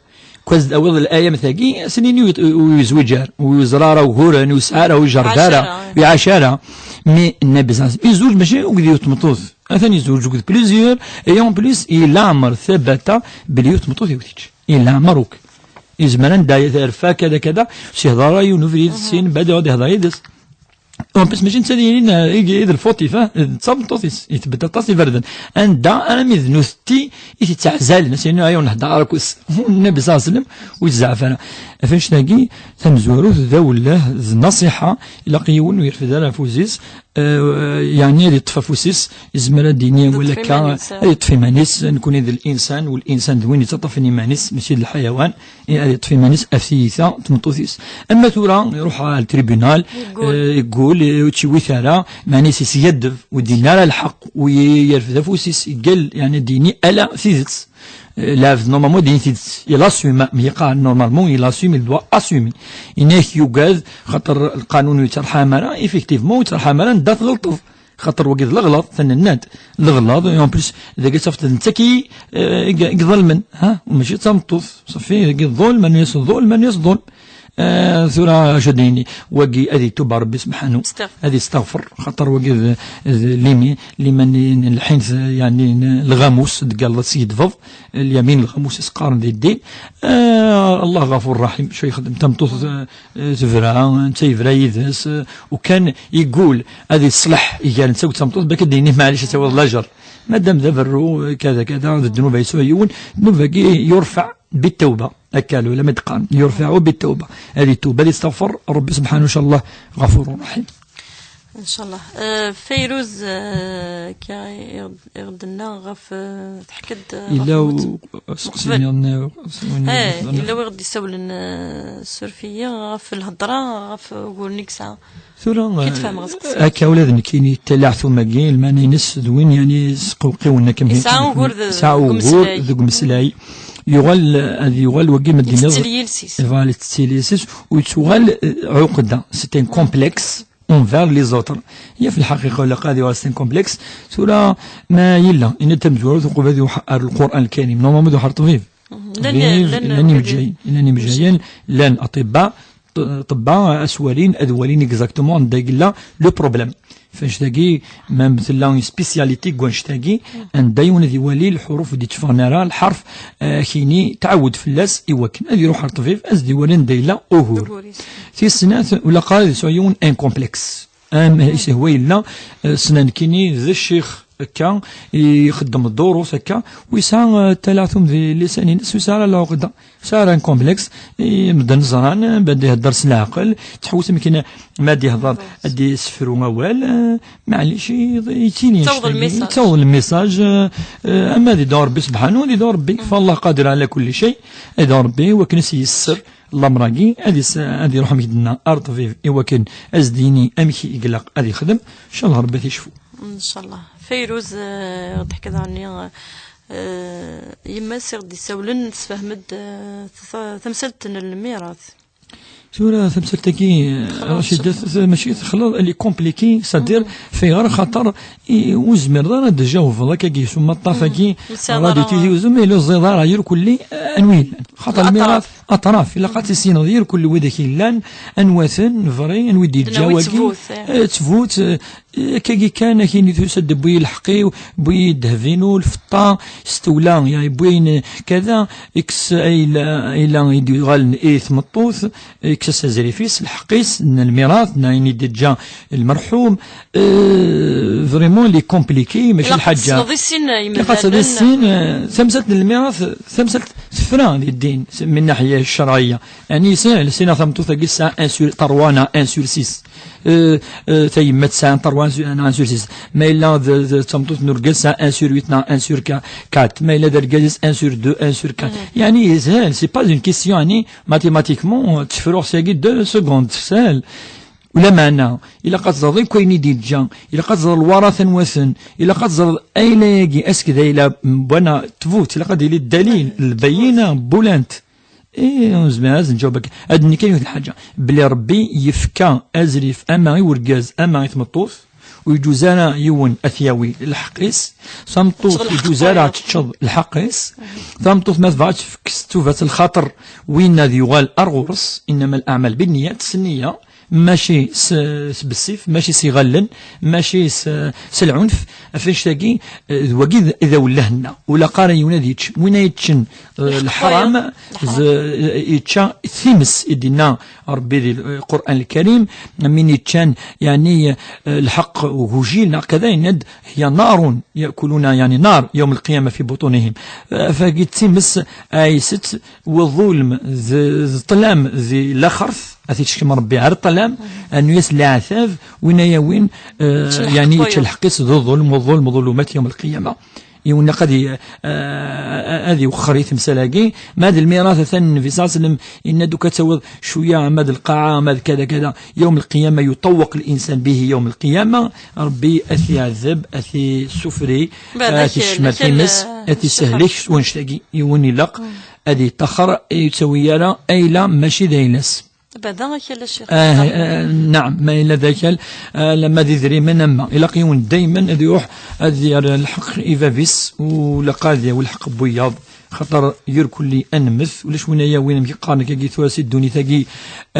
كواز داوض الآية مثاقي سنين ويت-، ويزوجان ويزرارة وغورا وسعارة وجرفارة وعشرة. ويعشارة. مي النبي صلى الله عليه وسلم يزوج ماشي وقد يتمطوث. أثني يزوج وقد بليزيور. إي أون بليس إلا عمر ثبت بلي يتمطوث يوتيج. إلا عمر وك. يزمران دا يثرفا كذا كذا. سيهضر يونو فريد السين بعد يقعد يهضر يدس. اون بليس ماشي نتا دايرين ايد الفوتيف، ها؟ تصاب طوسيس يتبدل طاسي بردن. ان دا انا ميذ نوثتي يتعزال نسينا ايون هدا راكوس. النبي صلى الله عليه وسلم ويتزعف انا. فاش ناقي تمزوروث ذا ولا ذ نصيحة. إلا قيون ويرفد على فوزيس، آه، يعني هذه يطفى فوسيس يزمر دينيا ولا كا يطفي مانيس، نكون ذا الانسان والانسان ذوين يتطفني مانيس ماشي الحيوان. إيه، هذه يطفي مانيس أفسيسة تمطوثيس. أما ثورة يروح على التريبونال، يقول. آه، يقول، آه، وتشوي ثارة، مانيس يسيدف، ودينا على الحق، ويرفد أفوسيس، يقل، يعني، ديني ألا ثيدت. آه، لا، نورمالمون ديني ثيدت. يلاسيم، مي قال، نورمالمون، يلاسيم، يدوا أسيمي. إنك يقاد، خاطر القانون يترحم على، إفكتيفمون، يترحم على، ندات غلطف. خاطر وقيد الغلاط ثنناد الغلاط اون بليس ذاك صافت نتا كي، آه، يق- يظلمن ها وماشي تمطوث. صافي يقيد ظلم من يص ظلم من يص ظلم. آه، ثورة شديني وقي أذي توب ربي سبحانه. استغفر. أذي استغفر خاطر وقي ذ- ذ- ليمي لمن الحين ث- يعني الغاموس قال سيد فض اليمين الغاموس يسقارن ذي الدين. آه، الله غفور رحيم شو يخدم تمطوث. آه، تبرا، انت يبرا يدس، آه، وكان يقول هذه الصلح يقال انت وتمطوط بك ديني معليش تسوي الله جر. مادام ذا برو كذا كذا ذا الذنوب يسوى يون ذنوب يرفع بالتوبة. أكالو لما تقام يرفع بالتوبة. هذه التوبة اللي استغفر ربي سبحانه إن شاء الله غفور رحيم. ان شاء الله. آه، فيروز، آه، كي يغد لنا غف تحكد، آه، إلا غف المت- سقسيني قبل. انا ايه الا ويغد يسولن، آه، السورفيه غف الهضره غف قول نكسه. ثورة كي تفهم غزك. هكا ولاد نكيني تلاع ثم كي المعنى ينس دوين يعني سقوقي ونا كم هي يسعى وقور ذ- سعى وقور مسلاي. ذوك مسلاي. يغال هذه يغال وقي مدينه. تتسليل سيس. يغال تتسليل سيس ويتغال عقده سيتين كومبلكس اونفير لي زوتر. هي في الحقيقة ولا قاضي ولا سيتين كومبلكس. ثورة ما يلا إن تم زورو ثقوب هذه وحقر القرآن الكريم نورمالمون ذو حر طبيب. لن لن مجايين لن مجايين لن أطباء. ṭ- ṭṭebba, ad s-walin, ad walin exactement anda yella le problème. F annect-agi, même tella spécialité deg wannect-agi, anda yiwen ad iwali lḥuruf ur d-itteffɣen ara, lḥerf, eh, akini, tɛawed fell-as, iwakken ad iruḥ ar ṭṭbib, ad s-d-iwali anda yella ugur. Ugur-is. Tis snat, ula qqar ad yesɛu yiwen un complexe. Am isehwa yella, eh, snan kini d ccix akka, ixeddem ddurus akka, u yesɛa, eh, talaɣtum di lisan-ines, u yesɛa ara lɛuqda, yesɛa ara un complexe, i medden ẓran, eh, bad ihedder s leɛqel, tḥewwes amek ma ad ihder, ad d-isefru awal, eh, maɛlic, i- yettili Yettaweḍ annect-agi, lmissaj. Yettaweḍ lmissaj, eh, eh, ama ad idɛu Rebbi sebḥanu, ad idɛu Rebbi, fallah qadir ala kulli cay, ad idɛu Rebbi, wakken ad s-yesser lamer-agi, ad is-, ad iruḥ amek d-nenna ar ṭṭbib, iwakken ad s-d-yini amek i ilaq ad ixdem, ncallah Rebbi ad t-icfu. Ncallah. Fayruz, eh, ɣ-d-teḥkiḍ ɛni, eh, yemma-s i ɣ-d-isawlen, tesfehmed, eh, ta-, tamsalt n lmirat. Tura tamsalt-agi, eh, Racida, t-, t-, mačči texleḍ, elle est compliquée, c'est-à-dire, fayɣer xaṭer i, ur zmireḍ ara ad d-tjawbeḍ akkagi s umaṭṭaf-agi, Ur tesɛiḍ ara Tizi Uzzu, ma yella ur teẓriḍ ara yir kulli, eh, anwi yellan. Xaṭer lmirat, aṭraf, ilaq ad tissineḍ yir kulli widak yellan, anwa-ten, nebɣi, anwi d-yeǧǧa wagi, ttbut, eh. Eh, ttbut, eh, akkagi kan, akini tusa-d, wwi lḥeqq-iw, wwi ddheb-inu, lfeṭṭa, s tewla, ya, wwi ayen, kada, ikkes ayla, ayla i d-yuɣalen i tmeṭṭut, ikkes-as azrif-is, lḥeqq-is, n lmirat, n ayen i d-yeǧǧa lmerḥum, eh, vraiment, il est compliqué, mačči Ilaq ad lḥaǧa. Tessneḍ i sin yimdanen. Ilaq ad tessneḍ i sin, eh, tamsalt n lmirat, tamsalt tefra di ddin, min naḥya ccerɛiyya. Ɛni yeshel, sina tameṭṭut-agi tesɛa un sur trois neɣ un sur six. Eh, eh, tayemmat tesɛa trois sur, neɣ un sur six. Ma yella d, d tameṭṭut n urgaz tesɛa un sur huit neɣ un sur quatre. Ma yella d argaz-is un sur deux, un sur quatre. Yeɛni yeshel, c'est pas une question, yeɛni, mathématiquement, tefruɣ syagi deux secondes, teshel. Ulameɛna, ilaq ad teẓreḍ akk ayen i d-yeǧǧa, ilaq ad teẓreḍ lwarat anwa-ten, ilaq ad teẓreḍ ayla-agi, est-ce que d ayla n wana tbut, ilaq ad yili ddalil, lbayina, bulant. Eh, ur nezmir ara ad nǧaweb akka. Ad d-nini kan yiwet n lḥaǧa. Belli Rebbi yefka azrif ama i urgaz, ama i tmeṭṭut, ur yeǧuz ara yiwen ad t-yawi lḥeqq-is. Tameṭṭut ur yeǧuz ara ad teččeḍ lḥeqq-is. Tameṭṭut ma tebɣa ad tefk s tubat lxaṭer, winna ad yuɣal ar ɣur-s. إنما الأعمال بالنيات, s nniya. Mačči s, s bessif, mačči s iɣallen, mačči s, s lɛunf. Ɣef annect-agi, eh, d wagi d, d awelleh-nneɣ. Ur ilaq ara yiwen ad yečč. Win ay yeččen, eh, lḥeqq leḥram, wayeḍ, leḥram. Z-, eh, yečča times, i d-yenna Rebbi di, eh, Qur'an Lkarim, min yeččan, yeɛni, eh, lḥeqq ugujil, neɣ kada, yenna-d, هي نار يأكلون, yeɛni, نار يوم القيامة في بطونهم. Eh, fagi d times ay isett, wa ḍulm, d, d ṭṭlam di laxert, ad t-ičkem Rebbi ar ṭṭlam, anu-yas leɛtab, win ay yawin, eh, yeɛni yečča lḥeqq-is d uḍulm, wa ḍulm ḍulumat yawm lqiyama. Yiwen ilaq ad i-, eh, ad iwexxer i temsal-agi. Ma d lmirat, atan Nnbi صلى الله عليه وسلم yenna-d, uka ad tawiḍ cwiya, ama d lqaɛa, ama d kada, kada, yawm lqiyama, يطوق الإنسان به يوم القيامة, Rebbi ad t-iɛdeb, ad t-issufri, ad t-issecmer times, ad t-issehlik s wannect-agi. Yiwen ilaq ad yeṭṭaxer, ur yettawi ara ayla mačči d ayla-s. Beɛda akal a ccix. Ah, ah, naɛam, ma yella d akal, ah, lamma d idrimen, ama ilaq yiwen daymen ad iruḥ ad yerr lḥeqq i bab-is, u ilaq ad yawi lḥeqq n wiyaḍ, xaṭer yir kulli ad nemmet, ulac win ad yawin, amek i qqaren akkagi tura si ddunit-agi,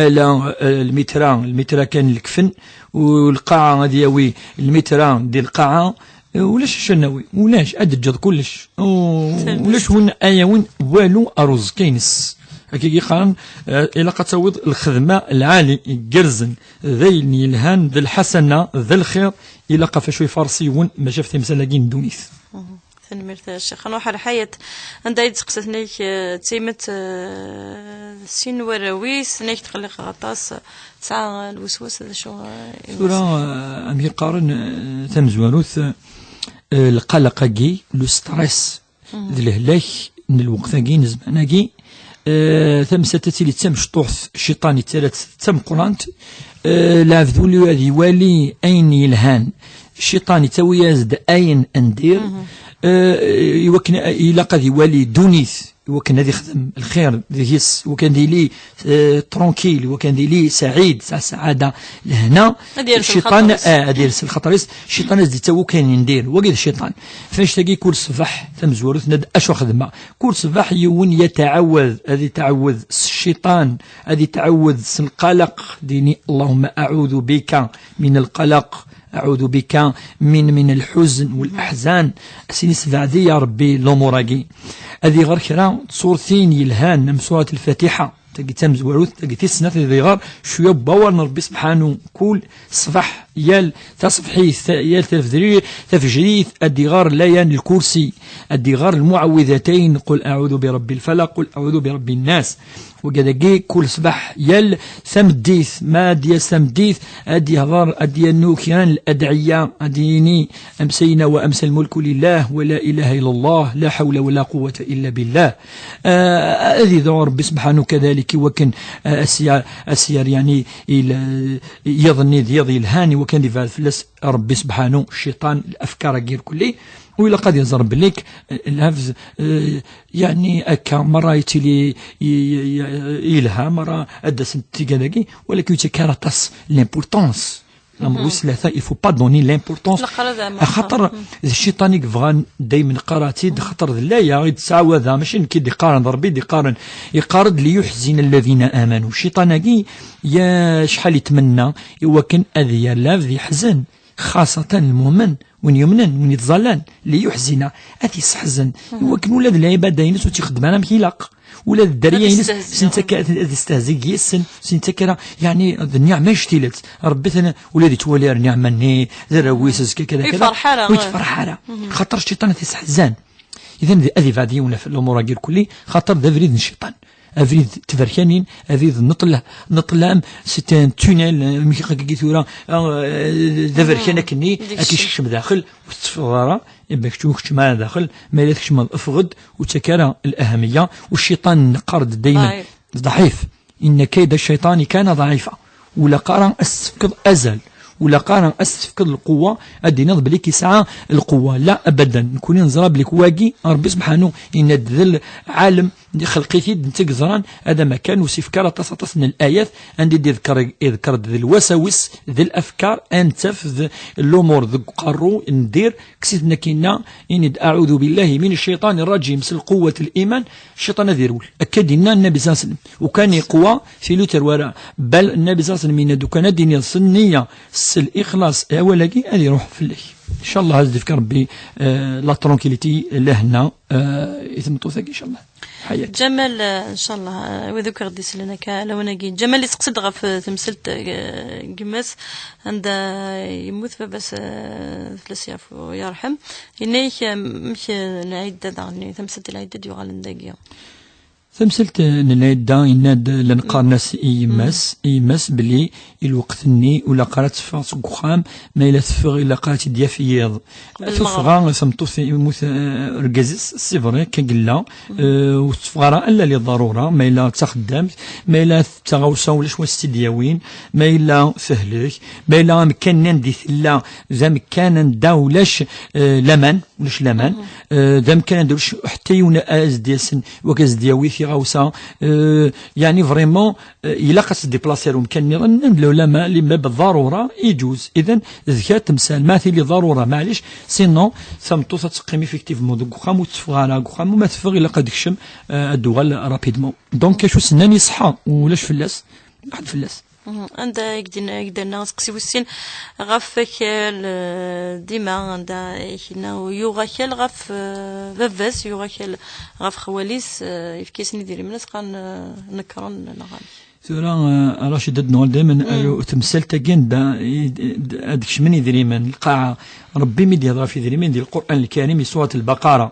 ala, ah, lmitra, lmitra kan n lekfen, u lqaɛa ad yawi lmitra di lqaɛa, Eh, ulac acu ad nawi, ulac, ad d-teǧǧeḍ kullec. U-, ulac win ad yawin walu ar uẓekka-ines. Akkagi qqaren, eh, ilaq ad tawiḍ lxedma lɛali, igerrzen, d ayen yelhan, d lḥasana, d lxir, ilaq ɣef acu ifaṛes yiwen, maca ɣef timsal-agi n ddunit. Mhm. Tanemmirt a Ccix. Nruḥ ar Ḥayat, anda i d-teqsa tenna-k, eh, d tayemmat, eh, sin warraw-is, tenna-k tqelliq aṭas, tesɛa lweswas, d acu, eh, i Tura, eh, amek i qqaren, eh, tamezwarut, eh, lqalaq-agi, le stress, d lehlak n lweqt-agi, n zzman-agi, eh, tamsalt ad tili d tamecṭuḥt, cciṭan yettarra-tt d tameqqrant, eh, lɛebd uli ad iwali ayen yelhan, cciṭan yettawi-as-d ayen n dir, eh, iwakken ilaq ad iwali ddunit, iwakken ad ixdem lxir deg-s, iwakken ad yili, eh, tranquille, iwakken ad yili saɛid, tesɛa ssaɛada, lehna. Ad yers cciṭan, lxaṭer-is. Eh, ad yers lxaṭer-is, cciṭan ad s-d-yettawi kan yendir, wagi d cciṭan. F annect-agi kul ṣṣbeḥ tamezwarut tenna-d acu xedmeɣ. Kul ṣṣbeḥ yiwen yetɛawad, ad yetɛawad s cciṭan, ad itɛawed s lqalaq, dini, Allahumma a'udhu bika min lqalaq, a'udhu bika min, min lḥuzn wal aḥzan. Sini sbeɛd-iyi, ya Rebbi, lumuṛ-agi. Ad iɣer kra n tsurtin yelhan, am surat Lfatiḥa, tagi d tamezwarut, tagi tis snat, ad iɣer cwiya n wawal n Rebbi Sebḥanu, kul ṣṣbeḥ, yal taṣebḥit, ta-, yal tafejri-, tafejrit, ad iɣer layan lkursi, ad iɣer lmuɛawidatayn, qul a'udhu bi Rebbi Lfalaq, qul a'udhu bi Rebbi Nnas. Wagad-agi, kul ṣṣbeḥ, yal tameddit, ma ad yas tameddit, ad ihḍer, ad yernu kra n ladɛiya, ad yini, amsayna wa amsa lmulku lillah, wa la ilaha illa Allah, la hawla wa la quwwata illa billah. Ah, ad idɛu Rebbi Sebḥanu kadalik i wakken, ah, as-ya-, as-yerr, yani, il-, yiḍ-nni d yiḍ yelhan, i wakken ad ibɛed fell-as Rebbi Sebḥanu cciṭan, lafkar-agi irkelli. U ilaq ad iẓer belli k-, lafz, eh, yani, akka merra yettili i-, i-, i-, yelha, merra ad d-asent tigad-agi, walakin ur yettak ara aṭas l'importance. L'amr wis tlata, il faut pas donner l'importance. Laqala d ameqqran. Axaṭer d cciṭan i yebɣan daymen qqareɣ-tt-id, xaṭer d laya i d-ttɛawadeɣ, mačči nekk i d-iqqaren, d Rebbi i d-iqqaren. Iqqar-d: "Liyuḥzina alladhina amanu." Cciṭan-agi, ya acḥal itmenna i wakken ad yerr lafz yeḥzen. Xaṣatan lmumen, win yumnen, win yettẓallan, liyuḥzina, ad t-yesseḥzen, i wakken ula d lɛibada-ines ur tt-ixeddem ara amek ilaq, ula d dderya-ines, ad yestehzi. Sin-, ad yestehzi deg-sen, sin-, ara, yeɛni, d nniɛma ictilet. Rebbi ten-, ula d yettwali ar nniɛma-nni, d arraw-is, azekka kada, kada, ur yefreḥ ara. Ur yefreḥ ara. Xaṭer cciṭan ad t-yesseḥzen. Idan, ad ibɛed yiwen ɣef lumuṛ-agi irkelli, xaṭer d abrid n cciṭan. Abrid tberkanin, abrid n ṭṭla-, n ṭṭlam, c'est un tunnel, eh, amek i qqaren tura, ah, eh, d aberkan akkenni, ad k-yekcem daxel, ur tetteffɣeḍ ara, iban kečč ur keččem ara daxel, ma yella tkecmeḍ, ffeɣ-d, ur ttak ara lahamiya, u cciṭan neqqar-d daymen, ḍɛif. Inna kayda ccayṭani kana ḍɛifa. Ur ilaq ara ad s-tefkeḍ azal. Ur ilaq ara ad s-tefkeḍ lqewwa, ad d-tiniḍ belli k-yesɛa lqewwa. La, abadan. Nekni neẓra belli wagi, Rebbi Sebḥanu, yenna-d d lɛalem, ixleq-it-id, netta i yeẓran, ad amakan, ur s-ifka ara aṭas, aṭas n layat, anda i d-iḍekkeṛ, iḍekkeṛ-d d lwasawis, d lafkar, ad nettaf d lumuṛ deg uqerru, ndir, kkes-iten akkinna, ini-d: "Aɛudu billahi min ccayṭani rrajim", s lqewwat n liman, cciṭan ad irwel. Akka i d-yenna Nnabi ṣalla Llahu ɛalayhi wa sallam. Ukan yeqwa, tili ur terwi ara. Bal Nnabi ṣalla Llahu ɛalayhi wa sallam yenna-d, ukan ad d-tiniḍ s nniya, s lixlaṣ, awal-agi ad iruḥ fell-ak. Ncallah ad d-ifk Rebbi, eh, la tranquillité, lehna, eh, i tmeṭṭut-agi, ncallah. Ḥayat. Ǧamal, eh, ncallah, eh, wid akk i ɣ-d-isellen akka, lawan-agi. Ǧamal yesteqsa-d ɣef, eh, temsalt, eh, n gma-s, anda yemmut baba-s, eh, fell-as yaɛfu, yerḥem. Yenna-yak, eh, amek, eh, lɛidda daɣen, tamsalt n lɛidda d-yuɣalen dagi? Tamsalt, eh, n lɛidda, yenna-d, eh, llan qqaren-as i yemma-s, i yemma-s belli i lweqt-nni ur ilaq ara ad teffeɣ seg uxxam, ma yella teffeɣ ilaq ara tt-id-yaf yiḍ. Belmeɣreb. Tuffɣa, tameṭṭut yemmut, eh, urgaz-is, c'est vrai, akka yella, eh, ur tetteffeɣ ara illa li ḍarura, ma yella d taxeddamt, ma yella d taɣawsa ulac wa s-tt-id-yawin, ma yella tehlek, ma yella amkan-nni anda i tella d amkan anda ulac, eh, laman, ulac laman, eh, d amkan anda ulac ḥetta yiwen ad as-d-yasen, wak ad as-d-yawi tiɣawsa, eh, yeɛni vraiment, eh, ilaq ad s-déplacer ar umkan nniḍen, nnan-d lɛulama, li ma d ḍarura, iǧuz. Idan, d kra temsal, ma tili ḍarura, maɛlic, sinon, tameṭṭut ad teqqim effectivement deg uxxam, ur teffeɣ ara deg uxxam, u ma teffeɣ, ilaq ad tekcem, eh, ad d-tuɣal rapidement. Donc, acu s-nnan iṣeḥḥa, ulac fell-as, ḥedd fell-as. Mhm. Anda i k-d-, i k-d-rna aseqsi wis sin ɣef wakal, eh, dima, anda i k-yenna yuɣ akal ɣef, eh, baba-s, yuɣ akal ɣef xwali-s, eh, yefka-yasen idrimen, as qqaren, eh, nekren neɣ amek? Tura, eh, Racid, ad d-nuɣal daymen ar temsalt-agi anda i d-, d-, ad kecmen idrimen, lqaɛa. Rebbi mi d-yehder ɣef idrimen di Lqur'an Lkarim, di Surat Lbaqara,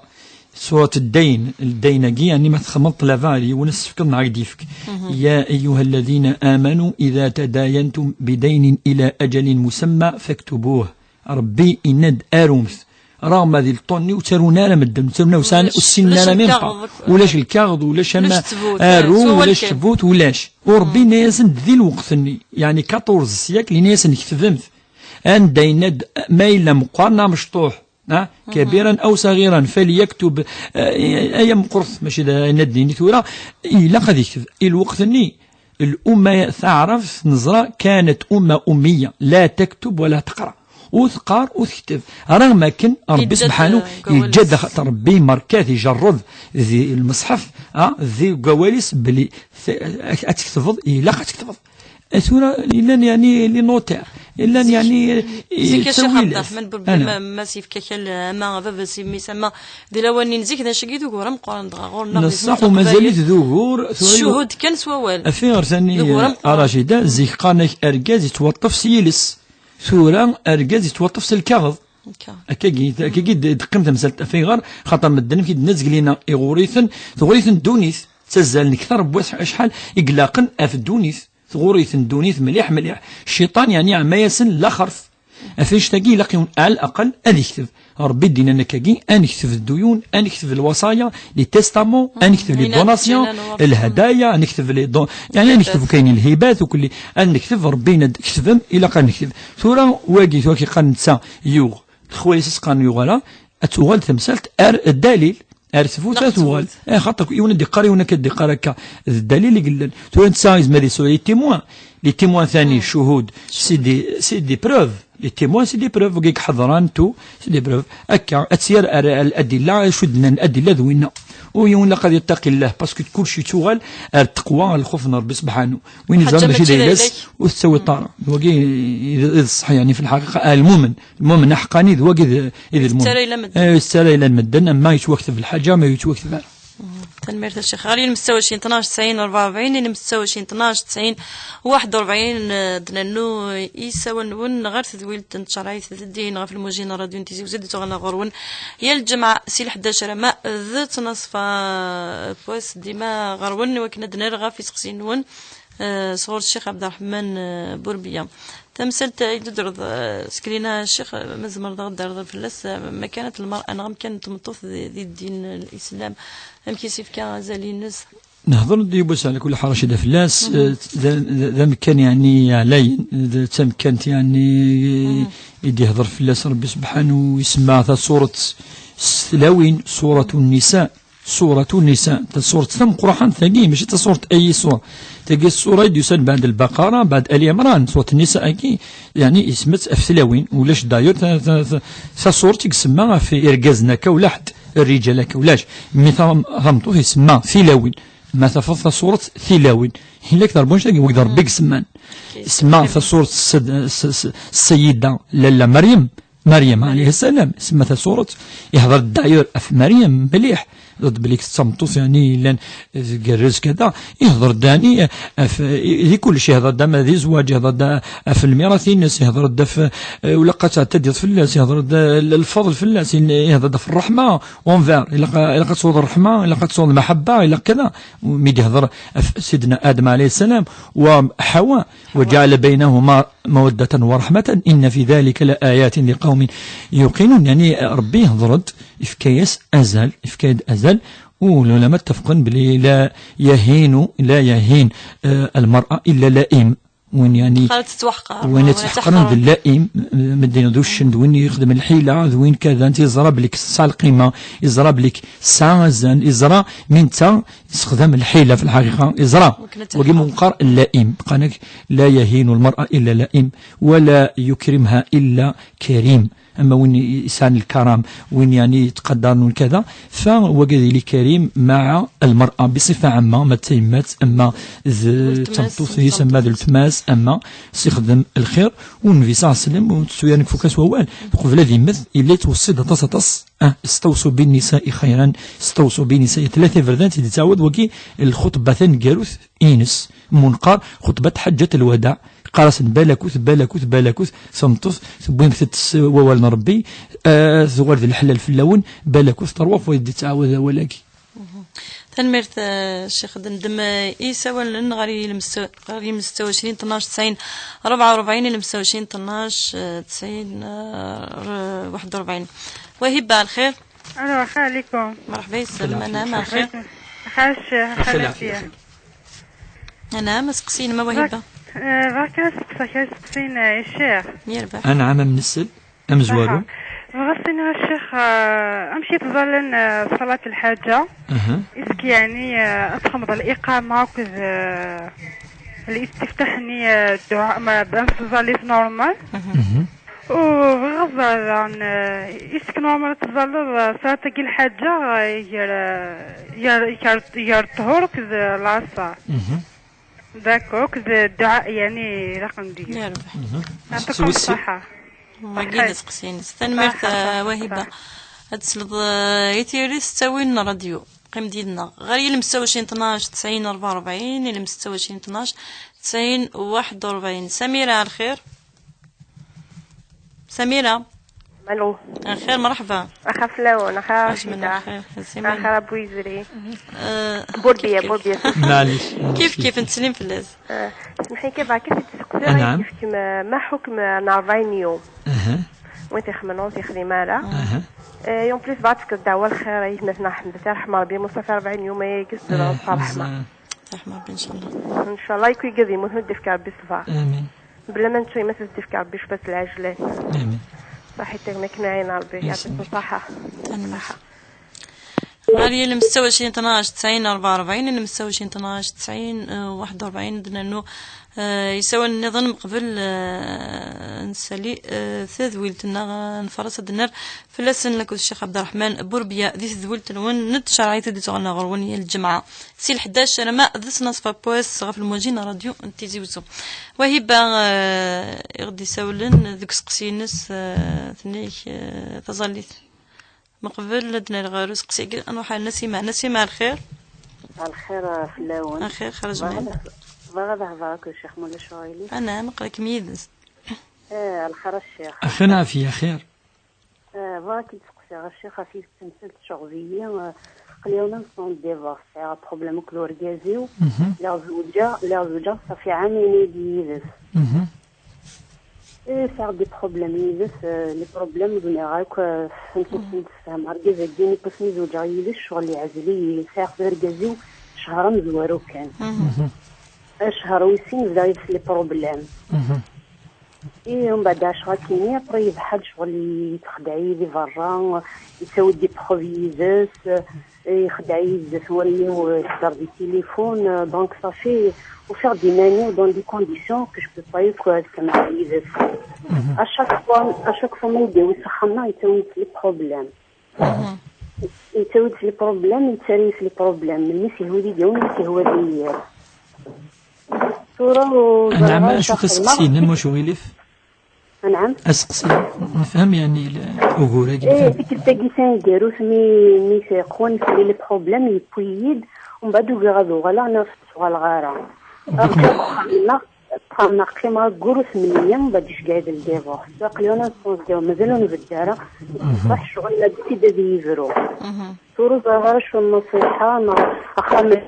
Surat Ddayn, ddayna-agi, yeɛni ma txedmeḍ ṭṭlaba ar yiwen, ad s-tefkeḍ neɣ ad k-d-yefk. Mhm. يا أيها الذين آمنوا إذا تداينتم بدين إلى أجل مسمى فاكتبوه. Rebbi yenna-d arumt. Raɣ ma di lṭun-nni ur ttarun ara medden, ur ttarun ara, ur sɛan, ur ssinen ara même pas. Ulac lkaɣeḍ, ulac ama aru, ulac ttbut, ulac. U Rebbi yenna-yasen-d di lweqt-nni, yeɛni quatorze siècle, yenna-yasen ketbemt. Anda yenna-d ma yella meqqar neɣ mecṭuḥ, Ha? كبيرا أو صغيرا فليكتب. Eh, ay ameqqret, mačči d ayen ad d-nini tura, ilaq ad yekteb. I lweqt-nni, الأمة taɛrabt neẓra كانت أمة أمية لا تكتب ولا تقرأ. ur teqqar, ur tekteb. Rɣem akken Ṛebbi subḥanu yeǧǧa-d axaṭer Ṛebbi merkat ijerreb di lmeṣḥef, ah, di wawal-is belli ad tketbeḍ, ilaq ad tketbeḍ. Tura llan yeɛni les notaires, llan yeɛni ttawil. Zik a Ccix Ɛebderreḥman Burbi, ma s-yefka kal, ama baba-s, mmi-s, ama di lawan-nni n zik, d acu-agi d ugur ameqqran dɣa ɣur-neɣ di tmurt n Leqbayel. Neṣṣaḥ u mazal-it d ugur. S ccuhud kan s wawal. Affaire sani d ugur ameqqran. A Racida, zik qqaren-ak argaz yettwaṭṭef s yiles. Tura argaz yettwaṭṭef s lkaɣeḍ. Akka. Akkagi, akkagi d-, d-teqqim temsalt. Af ayɣer? Xaṭer medden amek i d-nezgel-ina, iɣur-iten, tɣur-iten ddunit. Ttazzalen kter n wass acḥal i ilaqen ɣef ddunit. Tɣur-iten ddunit mliḥ, mliḥ. Cciṭan, yeɛni, ɛemma-yasen laxert. Af annect-agi ilaq yiwen, ɛal aqal, ad ikteb. Ṛebbi d-yennan akkagi, ad nekteb dduyun, ad nekteb lwaṣaya, les testaments, ad nekteb les donations, lhadaya, ad nekteb les don-, yeɛni, ad nekteb kayen lhibat, ukelli, ad nekteb, Ṛebbi yenna-d, ktbem, ilaq ad nekteb. Tura, wagi, tura, ki qqaren netta, yuɣ, lexwayes i s-qqaren yuɣ ara, ad tuɣal temsalt ar ddalil, ar tfut, ad tuɣal. Eh, xaṭer yiwen ad d-iqqar, yiwen akka d-iqqar akka, d ddalil i yellan. Tura netta yezmer ad yesɛu les témoins. Les témoins thani, ccuhud, c'est des, c'est des preuves. Les témoins, c'est des preuves. Wagi iḥeḍran, tout, c'est des preuves. Akka, ad tt-yerr ar, ar ladilla, acu d-nnan ladilla d winna. U yiwen ilaq ad yettaqi llah, parce que kulci yettuɣal ar taqwa, lxuf n Ṛebbi subḥanu. Win iẓran mačči d ayla-s, ur tettawiḍ ara. D wagi i d, i d ṣṣeḥ, yeɛni, fi lḥaqiqa, ah, lmumen. Lmumen aḥeqqani d wagi d, i d lmumen. Yettara ayla n medden. Eh, yettara ayla n medden, ama yettwakteb lḥaǧa, ama yettwakteb ara. Tanemmirt a Ccix. Ɣer yilmessa u ɛecrin, tnac, tesɛin, rebɛa u rebɛin, yilmessa u ɛecrin, tnac, tesɛin, waḥed u rebɛin, eh, d-nennu isawal-nwen ɣer tedwilt n tcerɛit d ddin ɣef lmujin n ṛadyu n Tizi Uzzu, d-tuɣal ɣer-wen yal lǧemɛa si lḥdac arma d ttnaṣfa n wass, dima ɣer-wen, i wakken ad d-nerr ɣef iseqsiyen-nwen, eh, sɣur Ccix Ɛebderreḥman, eh, Burbiya. Tamsalt ay d-tudreḍ, eh, skrina, Ccix, eh, ma tzemreḍ ad ɣ-d-terreḍ fell-as, eh, makanat lmar'a neɣ amkan n tmeṭṭut di, di ddin n Lislam, amek i s-ifka azal-ines? Nehḍer-d yiwwas ɛla kulli ḥal, Racida, fell-as, eh, d, d, d amkan, yeɛni, ɛlayen, d tamekkant, yeɛni, i d-ihḍer fell-as Ṛebbi subḥanu, isemma tasuret s tlawin, Suratu Nisa. Suratu Nisa, tasuret tameqqrant tagi, mačči tasuret ayi sura. Tagi ṣṣura i d-yusan baɛd Lbaqara, baɛd Ali Ɛemran, suret Nisa-agi, yeɛni isem-itt ɣef tlawin, ulac d'ailleurs ta-, ta-, ta-, tasuret i isemma ɣef irgazen akka, ulaḥed, rrijal akka, ulac. Mi tam-, tameṭṭut isemma tilawin, ma tafeḍ tasuret tilawin. Illa-k d Ṛebbi annect-agi, wagi d Ṛebbi i isemman. Isemma tasuret s-, s-, s-, Ssayida Lalla Meryem, Meryem alayha ssalam, isemma tasuret, ihḍer-d d'ailleurs ɣef Meryem mliḥ, d belli d tameṭṭut, yeɛni, yellan tgerrez kada, ihḍer-d, yeɛni, ɣef, i, di kullec, ihḍer-d ama di zzwaǧ, ihḍer-d ɣef lmirat-ines, ihḍer-d ɣef, eh, ulaq ad tɛettadiḍ fell-as, ihḍer-d, eh, l-, lfeḍl fell-as, in-, ihḍer-d ɣef ṛṛeḥma, envers, ilaq, ilaq ad tesɛuḍ ṛṛeḥma, ilaq ad tesɛuḍ lmaḥebba, ilaq kada. Mi d-ihḍer ɣef Sidna Adem alayhi ssalam wa Ḥawa, وجعل بينهما مودة ورحمة إن في ذلك لآيات لقوم يوقنون. Yeɛni, Ṛebbi ihḍer-d, ifka-yas azal, ifka-d azal, u lulama ttafqen belli لا يهين، لا يهين, eh, المرأة إلا لئيم. Win, yeɛni, win yettwaḥqaren d la'im, medden d uccen, d win yexdem lḥila, d win kada, yeẓra belli tesɛa lqima, yeẓra belli tesɛa azal, yeẓra mi netta yessexdam lḥila fi lḥaqiqa, yeẓra. Wagi meqqar la'im, qqaren-ak لا يهين المرأة إلا لئيم، ولا يكرمها إلا كريم. Ama win i-, yesɛan lkaram, win, yeɛni, yettqadaren, win kada, fa wagi ad yili karim مع المرأة بصفة عامة, ma d tayemmat, ama d tameṭṭut-is, ama d weltma-s, ama s-ixdem lxir. U Nnbi ṣalla Llahu ɛalayhi wa sallam, ur nettu ara nekk fukk-as wawal, qbel ad yemmet, yella yettweṣṣi-d aṭas, aṭas, ah, استوصوا بالنساء خيرا، استوصوا بالنساء, tlata iberdan i d-yettɛawad wagi lxuṭba taneggarut ines, mu neqqar xutbat ḥaǧǧat lwada, qqar-asen balakut, balakut, balakut, tameṭṭut tewwim-tt s wawal n Ṛebbi, eh, tuɣal d leḥlal fell-awen, balakut, terwa fois i d-yettɛawad awal-agi. Tanemmirt, eh, Ccix. Ad neddem, eh, isawalen ɣer yilmessa-, ɣer yilmessa u ɛecrin, tnac, tesɛin, rebɛa u rebɛin, yilmessa u ɛecrin, tnac, eh, tesɛin, eh, waḥed u rebɛin. Wahiba, lxir. Alo, axir ɛlikum. Merḥba yes-m, anɛam, axir. Xac, xalati. Anɛam, aseqsi-inem a Wahiba. Eh, bɣiɣ kan ad seqsiɣ kra iseqsiyen, eh, i ccix. Yerbeḥ. Anɛam, am nnessel, amezwaru. Ṣaḥa. Bɣiɣ ad s-iniɣ a ccix, eh, amek i ttẓallan, eh, ṣalat lḥaǧa? Aha. Est-ce que, yeɛni, eh, ad txedmeḍ liqama akked, eh, listiftaḥ-nni, eh, dduɛa, ma, am tẓallit normal? Mhm. Ur bɣiɣ ad ẓreɣ daɣen, eh, isek n wammer ad teẓẓalleḍ, eh, ṣṣalat-agi lḥaǧa, eh, gar, eh, gar, gar, gar ṭṭhur akked, eh, lɛaṣer. Mhm. D'accord, akked dduɛa, yani, ilaq ad neg. Yerbeḥ. Mhm. Yeɛṭikum ṣṣeḥḥa. Wagi d aseqsi-ines. Tanemmirt, ṣṣeḥḥa, eh, ṣṣeḥḥa, Wahiba. Ṣṣeḥḥa. Ad tesleḍ, eh, i tiri s ttawil n ṛṛadyu. Qqim-d yid-neɣ. Ɣer yilem setta u ɛecrin tnac tesɛin rebɛa u rebɛin, yilem setta u ɛecrin tnac tesɛin waḥed u rebɛin. Samira, ar lxir. Samira. Allô. Ar lxir, merḥba. Axa fell-awen, axa Racida. Ar lxir, a Samira. Axa Abu Yizri. Eh, Burbiya, kif, kif. Burbiya. Maɛlic. Kif, kif, nettsellim fell-as. Eh, smeḥ-iyi kan, bɣiɣ ad k-id-sseqsiɣ, anɛam. Yefkem, eh, ma ḥukm, eh, n ṛebɛin yum. Aha. Win t-ixemmen ur t-yexdim ara. Aha. Eh, en plus, bɣiɣ ad tefkeḍ ddeɛwa lxir i gma-tneɣ Ḥmed, ad t-yerḥem Ṛebbi, Musa, ɣef ṛebɛin yum aya i yessedra s ṛṛeḥma. Ṛeḥma Ṛebbi, ncallah. Ncallah, i kul wigad yemmuten, ad d-yefk Ṛebbi ṣṣber. Amin. Bla ma nettu, yemma-s ad d-tefk Ṛebbi cwiṭ n lɛejlan. Amin. Ṣaḥit, akken ayen Ṛebbi, yes, yɛṭikum ṣṣeḥḥa. Tanemmirt. Ṣṣeḥḥa. Ɣer yilem setta u ɛecrin tnac tesɛin rebɛa u rebɛin, yilem setta u ɛecrin tnac tesɛin waḥed u rebɛin, d-nernu, eh, isawalen nniḍen meqbel, eh, nessali, eh, tadwilt-nneɣ, eh, nfares ad d-nerr fell-asen akked Ccix Ɛebderreḥman Burbiya di tedwilt-nwen n tcerɛit i d-yettɣenna ɣur-wen yal lǧemɛa si lḥdac arma d ssnaṣfa n wass ɣef lmujin n ṛṛadyu n Tizi Wezzu. Wahiba, eh, i ɣ-d-isawlen deg useqsi-ines, eh, tenna-ak, eh, taẓallit. Meqbel ad d-nali ɣer useqsi-agi, ad nruḥ ar Nasima. Nasima, ar lxir. Ar lxir, eh, fell-awen. Ar lxir, xerǧ. Bɣiɣ ad mɛen. Bɣiɣ ad hḍeṛ akked Ccix, ma ulac aɣilif. Anɛam, aql-ikem yid-s. Eh, ar lxir a Ccix. Axir, ɛafiya, xir. Eh, bɣiɣ ad k-id-seqsiɣ a Ccix ɣef yiwet n temsalt tecɣeb-iyi, eh, aql-i en instance de divorce, sɛiɣ problème akked urgaz-iw. Mhm. Lliɣ zewǧeɣ, lliɣ zewǧeɣ, ṣafi ɛamayen-agi yid-s. Mhm. Eh, sɛiɣ des problèmes yid-s, eh, les problèmes ur zmireɣ akk, eh, amek ad ten-id-sfehmeɣ. Argaz-agi, mi wasmi zewǧeɣ yid-s, ccɣel iɛzel-iyi. Sɛiɣ d argaz-iw ccher amezwaru kan. Mhm. Ccher wis sin bdiɣ yid-s les problèmes. Mhm. Eh, mbeɛd ɛecra kini, après yebḥa-d, ccɣel yetxdeɛ-iyi di berra, yettawi-d des preuves yid-s. Ixdeɛ-iyi zdat wallen-iw, ihedder di tilifun, euh, donc ça fait, ufiɣ-d iman-iw dans des conditions que je peux pas, euh, ad kemmleɣ yid-s. Mhm. À chaque fois, à chaque fois ma yi-d-yawi s axxam-nneɣ, yettawi-d les problèmes. Mhm. Yettawi-d les problèmes, yettarra-yi les problèmes. Melmi s-yehwa ad iyi-d-yawi, melmi s-yehwa ad iyi-yerr. Tura ur ẓriɣ ara acu ara xedmeɣ. Anɛam, acu-t useqsi-nnem, wacu ɣilif? Anɛam? Aseqsi, nefhem, yeɛni, l-, ugur-agi, eh, nefhem. Tikkelt-agi taneggarut, mi, mi qwan fell-i les problèmes, yewwi-yi-d, umbeɛd ugiɣ ad uɣaleɣ, neɣ ur uɣaleɣ ara. Ṛjiɣ deg uxxam-nneɣ, ṭṭfeɣ-nneɣ qqimeɣ aggur u tmenni, umbeɛd iceggeɛ-iyi-d ldivorce. Aql-i en instance de divorce, mazal ur nbedd ara. Mhm. Ṣṣeḥ ccɣel la d-tid ad iyi-yebru. Mhm. Tura ur ẓriɣ ara acu n nnṣiḥa, neɣ axxam, eh,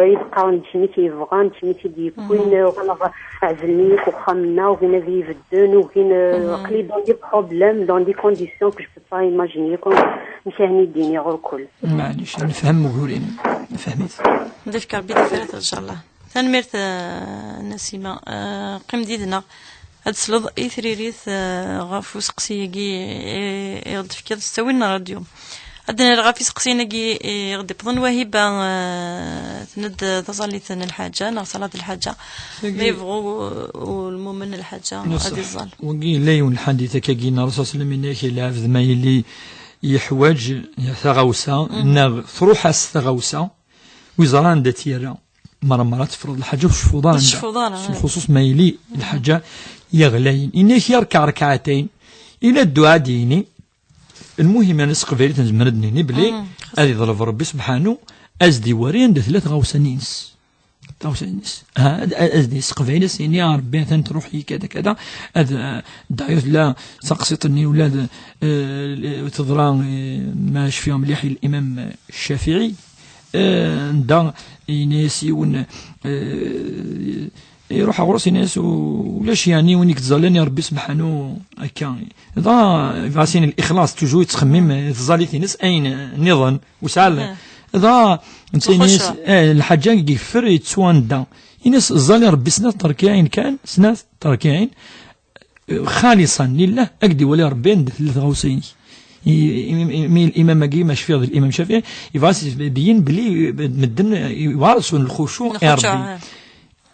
i d-qqaren d kemm i k-yebɣan, d kemm i k-id-yewwin, mhm, eh, uɣaleɣ ɛezlen-iyi akk uxxam-nneɣ, ugin ad iyi-bedden, ugin, eh, mhm, aql-i dans des problèmes, dans des conditions que je peux pas imaginer, comme amek ara d-iniɣ ɣur-kul. Maɛlic, nefhem ugur-im, nefhem-it. Ad ifk Rebbi tifrat, ncallah. Tanemmirt, eh, Nasima. Eh, qqim-d yid-neɣ. Ad tesleḍ i tririt, eh, ɣef useqsi-agi i, i ɣ-d-tefkiḍ s ttawil n ṛṛadyu. Ad d-nerr ɣef iseqsiyen-agi i ɣ-d-iwwḍen. Wahiba, eh, tenna-d taẓallit n lḥaǧa, neɣ ṣṣalat n lḥaǧa. Tagi ma yebɣu u-, u-, lmumen n lḥaǧa ad iẓẓal. Wagi yella yiwen lḥadit akkagi n Ṛṛasul sallam, yenna-ak, lɛebd ma yili yeḥwaǧ taɣawsa, mhm, neɣ truḥ-as taɣawsa, ur yeẓri anda tt-yerra. Merra merra teffreḍ lḥaǧa ur tecfuḍ ara anda. Ur tecfuḍ ara, s lxuṣuṣ ma yili lḥaǧa yeɣlayen. Ini-ak yerkeɛ rekɛatayn. Ila dduɛa ad d-yini. Lmuhim, yani, s teqbaylit nezmer ad d-nini belli, mhm, ad yeḍleb Rebbi subḥanu, ad s-d-iwari anda tella tɣawsa-ines. Tɣawsa-ines. Ha, ad, ad, ad s-d-yesseqbayl, ad s-yini, "A Rebbi, atan truḥ-iyi kada kada." Ad, eh, ddeɛyut la taqsiṭ-nni ula d, eh, teḍra, eh, ma cfiɣ mliḥ i Limam Ccafiɛi, eh, anda yenna-yas yiwen, eh, iruḥ ɣur-s, yenna-yas, "U-, ulac, yeɛni, win i yettẓallan i Rebbi subḥanu akka." Dɣa, dɣa sin lixlaṣ, toujours yettxemmim, eh, tẓallit-ines, ayen nniḍen, ur yesɛi ara. Mhm. Dɣa, netta yenna-yas, eh, lḥaǧa i yeffer, yettu anda. Yenna-yas, ẓẓal i Rebbi snat terkiɛin kan, snat terkiɛin, xaliṣan lillah, ad k-d-iwali Rebbi anda tella tɣawsa-inek. I, i, i, mi, imam-agi, ma cfiɣ d Limam Ccafiɛi, yebɣa ad s-yebyin belli medden, eh, yewɛer seg lxucuɛ i Rebbi. Lxucuɛ, eh.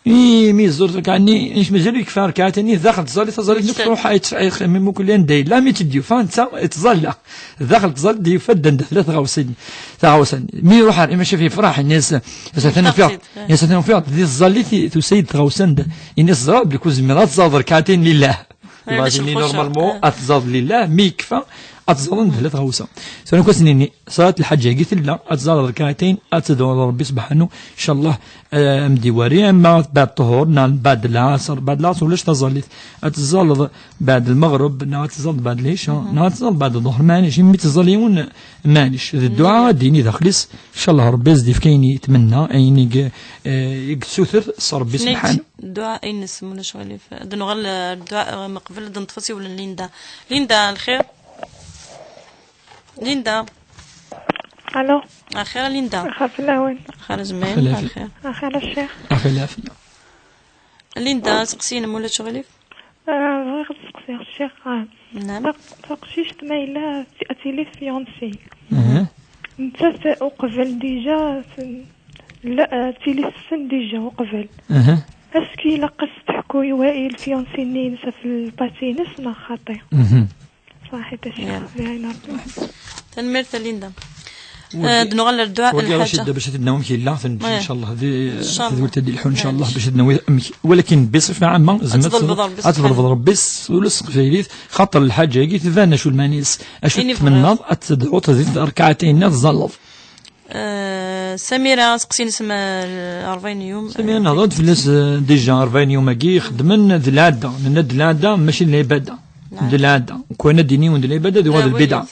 imi yeẓẓul rrekɛa-nni, nek mazal yekfa rrekɛa-nni, daxel tẓallit, taẓallit-nni tṛuḥ, ay tt-, ay tt-, mi mukul anda yella, mi tt-id-yufa, netta yettẓalla. Daxel tẓallit, yufa-d anda tella tɣawsa-nni. Taɣawsa-nni. Mi iruḥ ar imacaf yefṛeḥ, ini-as, "As atan ufiɣ-d, as atan ufiɣ-d, di tẓallit i tusa-yi-d tɣawsa-nni." Ini-as, "Ẓriɣ belli ur tezmireḍ ad tẓalleḍ rrekɛa-nni lillah." Lakin normalement, ad tẓalleḍ lillah, mi yekfa, ad tẓalleḍ anda tella tɣawsa. Tura nekk ad s-nini, ṣalat lḥaǧa-agi tella, ad tẓalleḍ rrekɛa-nni, ad tedɛuḍ Ṛebbi subḥanu, ncallah, eh, am d-iwari, ama baɛd ṭṭuhur, neɣ baɛd lɛaṣer, baɛd lɛaṣer ulac taẓallit, ad tẓalleḍ baɛd lmeɣreb, neɣ ad tẓalleḍ baɛd lɛica, neɣ ad tẓalleḍ baɛd ḍuhr, maɛlic, imi teẓẓal yiwen, maɛlic, d dduɛa ad d-yini daxel-is, ncallah Ṛebbi ad s-d-yefk ayen yetmenna, ayen i g-, eh, i yessuter s Ṛebbi subḥanu. Dduɛa ines, ma ulac aɣilif. Ad nuɣal, eh, dduɛa, eh, meqbel ad neṭṭef asiwel n Linda. Linda, lxir? Linda. Allo. Axir a Linda. Axir fell-awen. Axir a Zmayel, axir. Axir a Ccix. Axir lɛafya. Linda, aseqsi-inem ma ulac aɣilif? Ah, bɣiɣ ad seqsiɣ Ccix, ah, taq-, taqcict ma yella t-, ad tili fiancée. Nettat uqbel déjà, la, ad tili tessen déjà uqbel. Est-ce que ilaq ad s-teḥku i wa-, i lfiancé-nni-ines ɣef lpati-ines neɣ xaṭi? Ṣaḥit a Ccix, Rebbi iɛin Rebbi. Tanemmirt a Linda. Ad nuɣal ar dduɛa. Wagi Racida bac ad t-id-nawi amek yella, ncallah, di tedwilt ad d-ilḥun, ncallah, bac ad d-nawi amek. Walakin biṣifa ɛamma, ad tḍelbeḍ Rebbi s ula s teqbaylit, xaṭer lḥaǧa-agi tban acu lmani-s, acu tmennaḍ, ad tedɛuḍ di rrekɛatin-nni tẓalleḍ. Eh, Samira, aseqsi-ines ma ṛebɛin yum. Samira, nehḍer-d fell-as, eh, déjà ṛebɛin yum-agi xeddmen d lɛada. Nenna d lɛada, mačči d lɛibada. D lɛada. Kwan ad d-ini d lɛibada, d lbidɛa.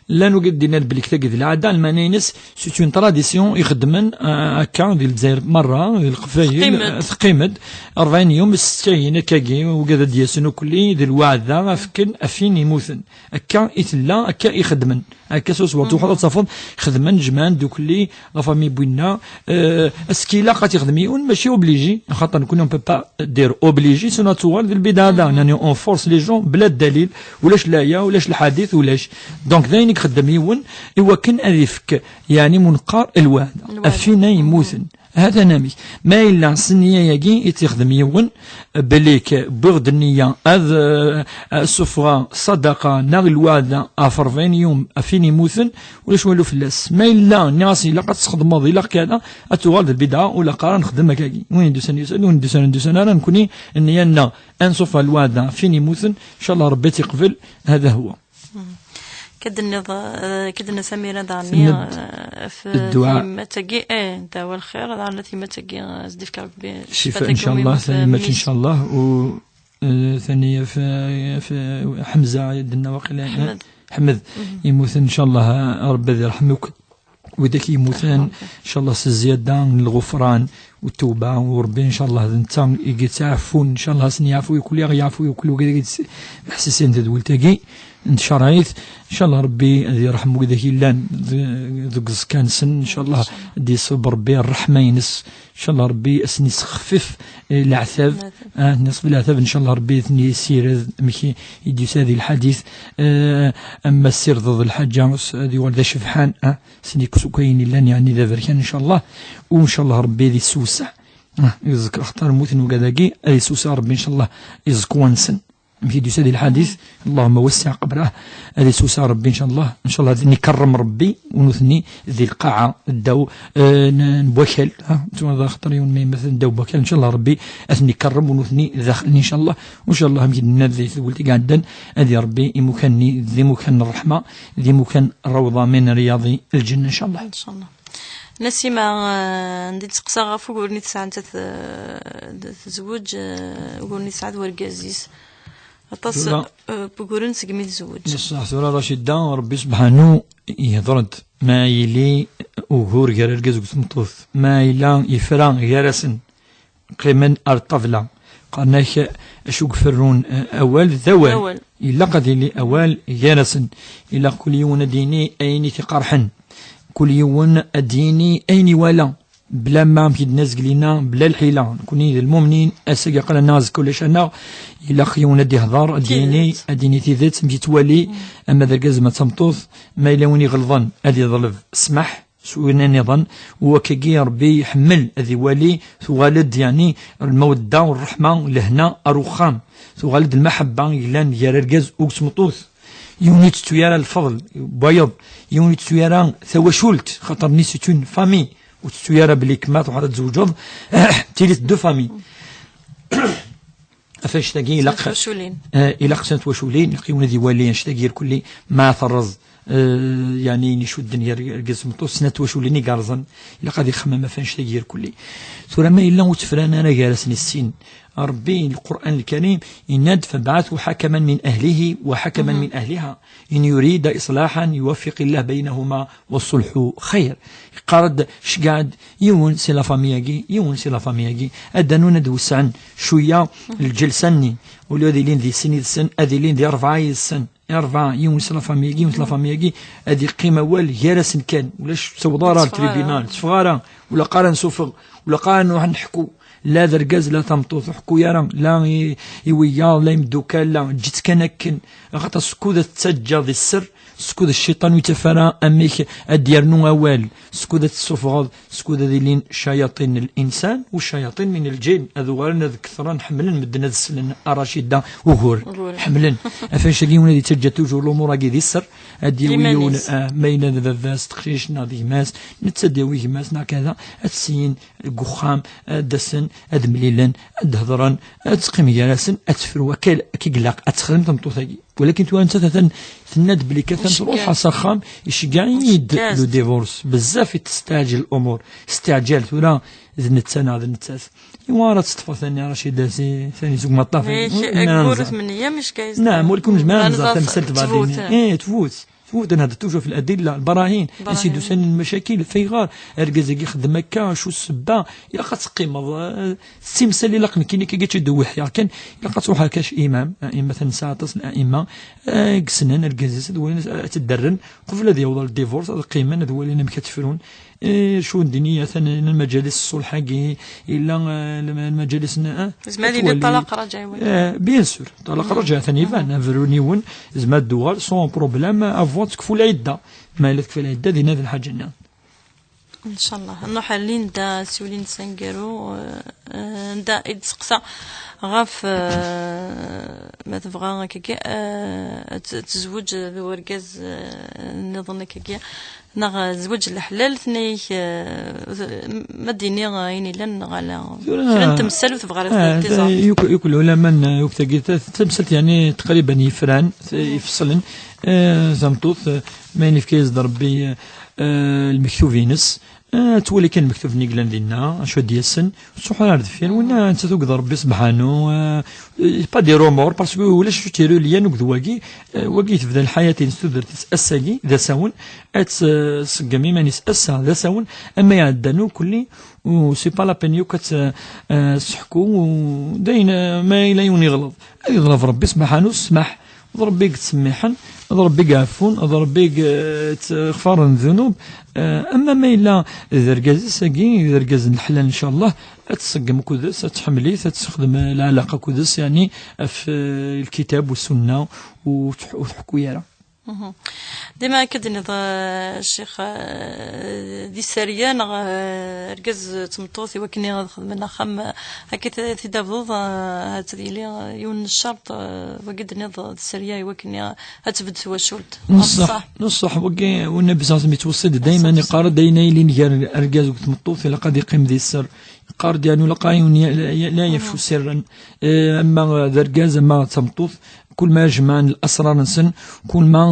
Llan wigad d-innan belli tagi d lɛada, lmana-ines, c'est une tradition ixeddmen, eh, akka di Lezzayer merra, di Leqbayel, teqqim-d. Teqqim-d. Ṛebɛin yum, s ttayin akkagi, wigad ad d-yasen ukli, d lweɛda, afken, afin imuten. Akka i tella, akka i xeddmen. Akka s uswar tuḥeḍ ad tafeḍ xedmen, jemɛen ddukkli, la famille n winna, euh, est-ce que ilaq ad t-ixdem yiwen, mačči obligé, axaṭer nekkni on peut pas dire obligé, sinon ad tuɣal d lbidɛa daɣen, yani on force les gens bla ddalil, ulac laya, ulac lḥadit, ulac. Donc d ayen i ixeddem yiwen, i wakken ad ifk, yani mu neqqar lweɛda, afin ay yemmuten. Hatan amek. Ma yella s nniya-agi i tt-ixdem yiwen, belli k-, wwiɣ-d nniya ad, eh, ad suffɣeɣ ṣadaqa neɣ lweɛda ɣef ṛebɛin yum afin imuten, ulac walu fell-as. Ma yella nniɣ-as ilaq ad tesxedmeḍ, ilaq kada, ad tuɣal d lbidɛa, ula qqar ad nexdem akkagi. Win d-yusan yusan, win d-yusan ur d-yusan ara, nekkni nniya-nneɣ ad nsuffeɣ lweɛda afin imuten, ncallah Ṛebbi ad tt-iqbel, hada huwa. Ka d-tenniḍ, eh, ka d-tenna Samira daɣen, eh, ɣef yemma-tagi, eh, ddawa lxir, daɣen ɣef yemma-tagi, eh, s-d-ifk Rebbi ccfa, ncallah, tagi ncallah, u, eh, tani ɣef, ɣef Ḥemza, i d-tenna waqila, eh, Ḥmed. Ḥmed. Yemmuten, ncallah, eh, Rebbi ad irḥem akk widak yemmuten, ncallah, s zzyada n lɣufran u ttewba u Rebbi, ncallah, d netta i yettɛafun, ncallah, ad sen-yeɛfu i kulli, aɣ-yeɛfu i kulli wigad i yettḥessisen tadwilt-agi n tcerɛit, ncallah, Rebbi ad yerḥem widak yellan de-, deg uẓekka-nsen, ncallah, ad d-yesseb Rebbi ṛṛeḥma-ines, ncallah, Rebbi ad sen-yessexfif, eh, leɛtab, ah, ad sen-yessexfif leɛtab, ncallah, Rebbi ad ten-yessired, amek i, i d-yusa di lḥadit, eh, ama tessirdeḍ lḥaǧa, s-, ad yuɣal d acebḥan, ah, Sen-ikkes akk ayen illan, yeɛni d aberkan, ncallah. U ncallah Rebbi ad yessewseɛ. Ah, iẓekr axaṭer mmuten wigad-agi, ad yessewseɛ Rebbi, ncallah, iẓekwan-nsen. Amek i d-yusa di lḥadit, Allahumma wessiɛ qabra, ad yessewseɛ Rebbi, ncallah. Ncallah ad ten-ikerrem Rebbi, u nutni di lqaɛa, ddaw, eh, n, n wakal, ha, tura axaṭer yiwen ma yemmut ddaw n wakal, ncallah Rebbi ad ten-ikerrem, u nutni daxel, ncallah. U ncallah, amek i d-nenna di tedwilt i iɛeddan, ad Rebbi imukan-nni d imukan n ṛṛeḥma, d imukan rawḍa min ryaḍi lǧenna, ncallah. Ncallah. Nasima, eh, anda i d-teqsa ɣef wuguren i tesɛa nettat, eh, d-, tezweǧ, eh, uguren i tesɛa d wergaz-is. Aṭas, tura, eh, n wuguren segmi tezweǧ. Ṣṣeḥ, tura Racida, Rebbi subḥanu yehder-d. Ma yili ugur gar argaz d tmeṭṭut, ma yella yefra gar-asen, qqimen ar ṭṭabla. Qqaren-ak acu i iferrun, eh, awal d awal. D awal. Ilaq ad yili awal gar-asen. Ilaq kul yiwen ad d-yini ayen i t-iqerḥen. Kul yiwen ad d-yini ayen iwala. Bla ma amek i d-nenna zgelina, bla lḥila. Nekkni d lmumnin, ass-agi aql-aneɣ, azekka ulac-aneɣ. Ilaq yiwen ad d-ihder, ad d-yini, ad d-yini tidet, amek yettwali, ama d argaz ma d tameṭṭut, ma yella win iɣelḍen, ad yeḍleb ssmaḥ. s win nniḍen. U akkagi Rebbi iḥemmel ad iwali, tuɣal-d yeɛni lmawadda, ṛṛeḥma, lehna ar uxxam, tuɣal-d lmaḥebba yellan gar argaz u tmeṭṭut. Yiwen ur yettu ara lfeḍl n wayeḍ, yiwen ur yettu ara tawacult, xaṭer nni c'est une famille, ur tettu ara belli kemma truḥ ad tzewǧeḍ, tilit deux familles. Ɣef annect-agi ilaq, snat twaculin. Eh, ilaq snat twaculin, ilaq yiwen ad iwali annect-agi irkelli ma terreẓ, eh, yeɛni ayen icudden gar argaz d tmeṭṭut, snat twaculin i yerẓen, ilaq ad ixemmem ɣef annect-agi irkelli. Tura ma yella ur tefran ara gar-asen i sin, Rebbi, Lqur'an Lkarim, yenna-d: "فابعثوا حكما من أهله وحكما من أهلها إن يريدا إصلاحا يوفق الله بينهما والصلح خير." Yeqqar-d, ceggɛen-d yiwen si la famille-agi, yiwen si la famille-agi, ad d-anun ad wesɛen cwiya lǧelsa-nni, ula ad ilin di sin yid-sen, ad ilin di rebɛa yid-sen, i rebɛa, yiwen si la famille-agi, yiwen si la famille-agi, ad iqqim awal gar-asen kan, ulac ur ttaweḍ ara ar tribunal, ur tteffeɣ ara, ur ilaq ara ad nsuffeɣ, ur ilaq ara ad nruḥ ad neḥku, la d argaz, la tameṭṭut, ur ḥekku ara, la i, i wiyaḍ, la i imeddukal, la, ǧǧet kan akken, axaṭer skud ad tettaǧǧaḍ di sser, skud cciṭan ur yettaf ara amek ad d-yernu awal, skud ad tessuffɣeḍ, skud ad ilin ccayaṭin n linsan u ccayaṭin min lǧin, ad uɣalen ad ketren, ḥemmlen medden ad slen a Racida ugur. Ugur. Ḥemmlen. Ɣef annect-agi yiwen ad yettaǧǧa toujours lumuṛ-agi di sser, ad d-yawi yiwen, ah, ma yella d baba-s teqcict neɣ d gma-s, netta ad d-yawi gma-s neɣ kada, ad syin deg uxxam, ad d-asen, ad mlilen, ad d-hedren, ad teqqim gar-asen, ad tefru akka, akka i ilaq ad texdem tmeṭṭut-agi. Walakin tura nettat atan tenna-d belli kan atan truḥ s axxam, iceggeɛ-iyi-d le divorce. Bezzaf i testeɛǧel lumuṛ. Isteɛǧal tura d netta neɣ d nettat. Iwa ara teṭṭfeḍ tani Racida si, tani seg umaṭṭaf-agi? Neɛm, ur tmenni ara, iceggeɛ-iyi-d. Neɛm, ur kun nezmir ad nẓer tamsalt baɛdin. Eh, tfut. Tfut, ad nehder toujours fi ladilla, lbarahin, ansi d-usan lmacakil, fayɣer argaz-agi ixeddem akka, acu ssebba, ilaq ad teqqimeḍ, eh, d timsal ilaq nekkini akka ad tt-id-wehhiɣ kan, ilaq ad truḥ ar kac imam, aimma, nesɛa aṭas n aimma, eh, i yessnen argaz-is, ad walin, ad t-id-rren, qbel ad yaweḍ ar divorce, ad qqimen, ad walin amek ad t-frun, eh, acu n ddin-, atan lmaǧalis ṣṣulḥ-agi, yella, eh, lm-, lmaǧalis n, eh, zmer ad yili ṭṭalaq rajaɛ, oui. Eh, bien sûr, ṭṭalaq rajaɛ atan iban, abrun yiwen, zmer ad d-tuɣal sans problème, avant tekfu lɛidda. Ma yella tekfa lɛidda, dinna d lḥaǧa-nni. Ncallah. Nruḥ ar Linda, siwel-ines aneggaru, eh, eh, Linda i d-testeqsa ɣef, eh, ma tebɣa akkagi, eh, ad t-, tezweǧ d urgaz, eh, nniḍen akkagi. Neɣ zzwaǧ n leḥlal, tenna-yak, eh, ma d-iniɣ ayen illan neɣ ala? Tura, kra n temsal ur tebɣa ara, ah, tiẓa. Yakk, yakk lɛulama n, yakk tagi, ta-, tamsalt, yeɛni, taqriban yefran, t-, ifeṣlen, eh, tameṭṭut, eh, ma ayen yefka-yas-d Rebbi, eh, lmektub-ines, eh, ad twali kan lmektub-nni yellan dinna, acu ad d-yasen, ur tettruḥ ara ar deffir, winna, netta tugged Rebbi sebḥanu, eh, pas des remords, parce que ulac acu tt-irulyan akked wagi, eh, wagi tebda lḥayat-ines, tudert-is ass-agi, d asawen, ad tṣeggem iman-is ass-a d asawen, ama iɛeddan ukkelli, u c'est pas la peine yakk ad t-, eh, seḥku, u dayen, eh, ma yella yiwen yeɣleḍ, ad yeḍleb Rebbi sebḥanu ssmaḥ, d Rebbi i yettsemmiḥen, d Rebbi i iɛeffun, d Rebbi i, eh, yettɣfaren ddunub, eh, ama ma yella d argaz-is-agi, d argaz n leḥlal, ncallah, ad tṣeggem akked-s, ad tḥemmel-it, ad texdem lɛalaqa akked-s, yeɛni, ɣef, eh, lkitab u ssunna, u tḥ-, u tḥekku ara. Mhm. Dima akka d-tenniḍ, eh, ccix, eh, di sserya neɣ, eh, argaz d tmeṭṭut i wakken ad xedmen axxam, eh, akka t-, t-id-tafeḍ, eh, ad yili, eh, yiwen n ccerṭ, eh, wagi d-tenniḍ di sserya i wakken, eh, ad tbedd twacult. Neṣṣeḥ, neṣṣeḥ, wagi, u Nnbi ṣalla Llahu ɛalayhi wa sallam yettweṣṣi-d dayman, yeqqar-d ayen ay yellan gar argaz d tmeṭṭut ilaq ad yeqqim di sser. Yeqqar-d, yeɛni, ilaq ad la yafcu sirran, eh, ama d argaz, ama d tameṭṭut, kul ma jemɛen lasrar-nsen, kul ma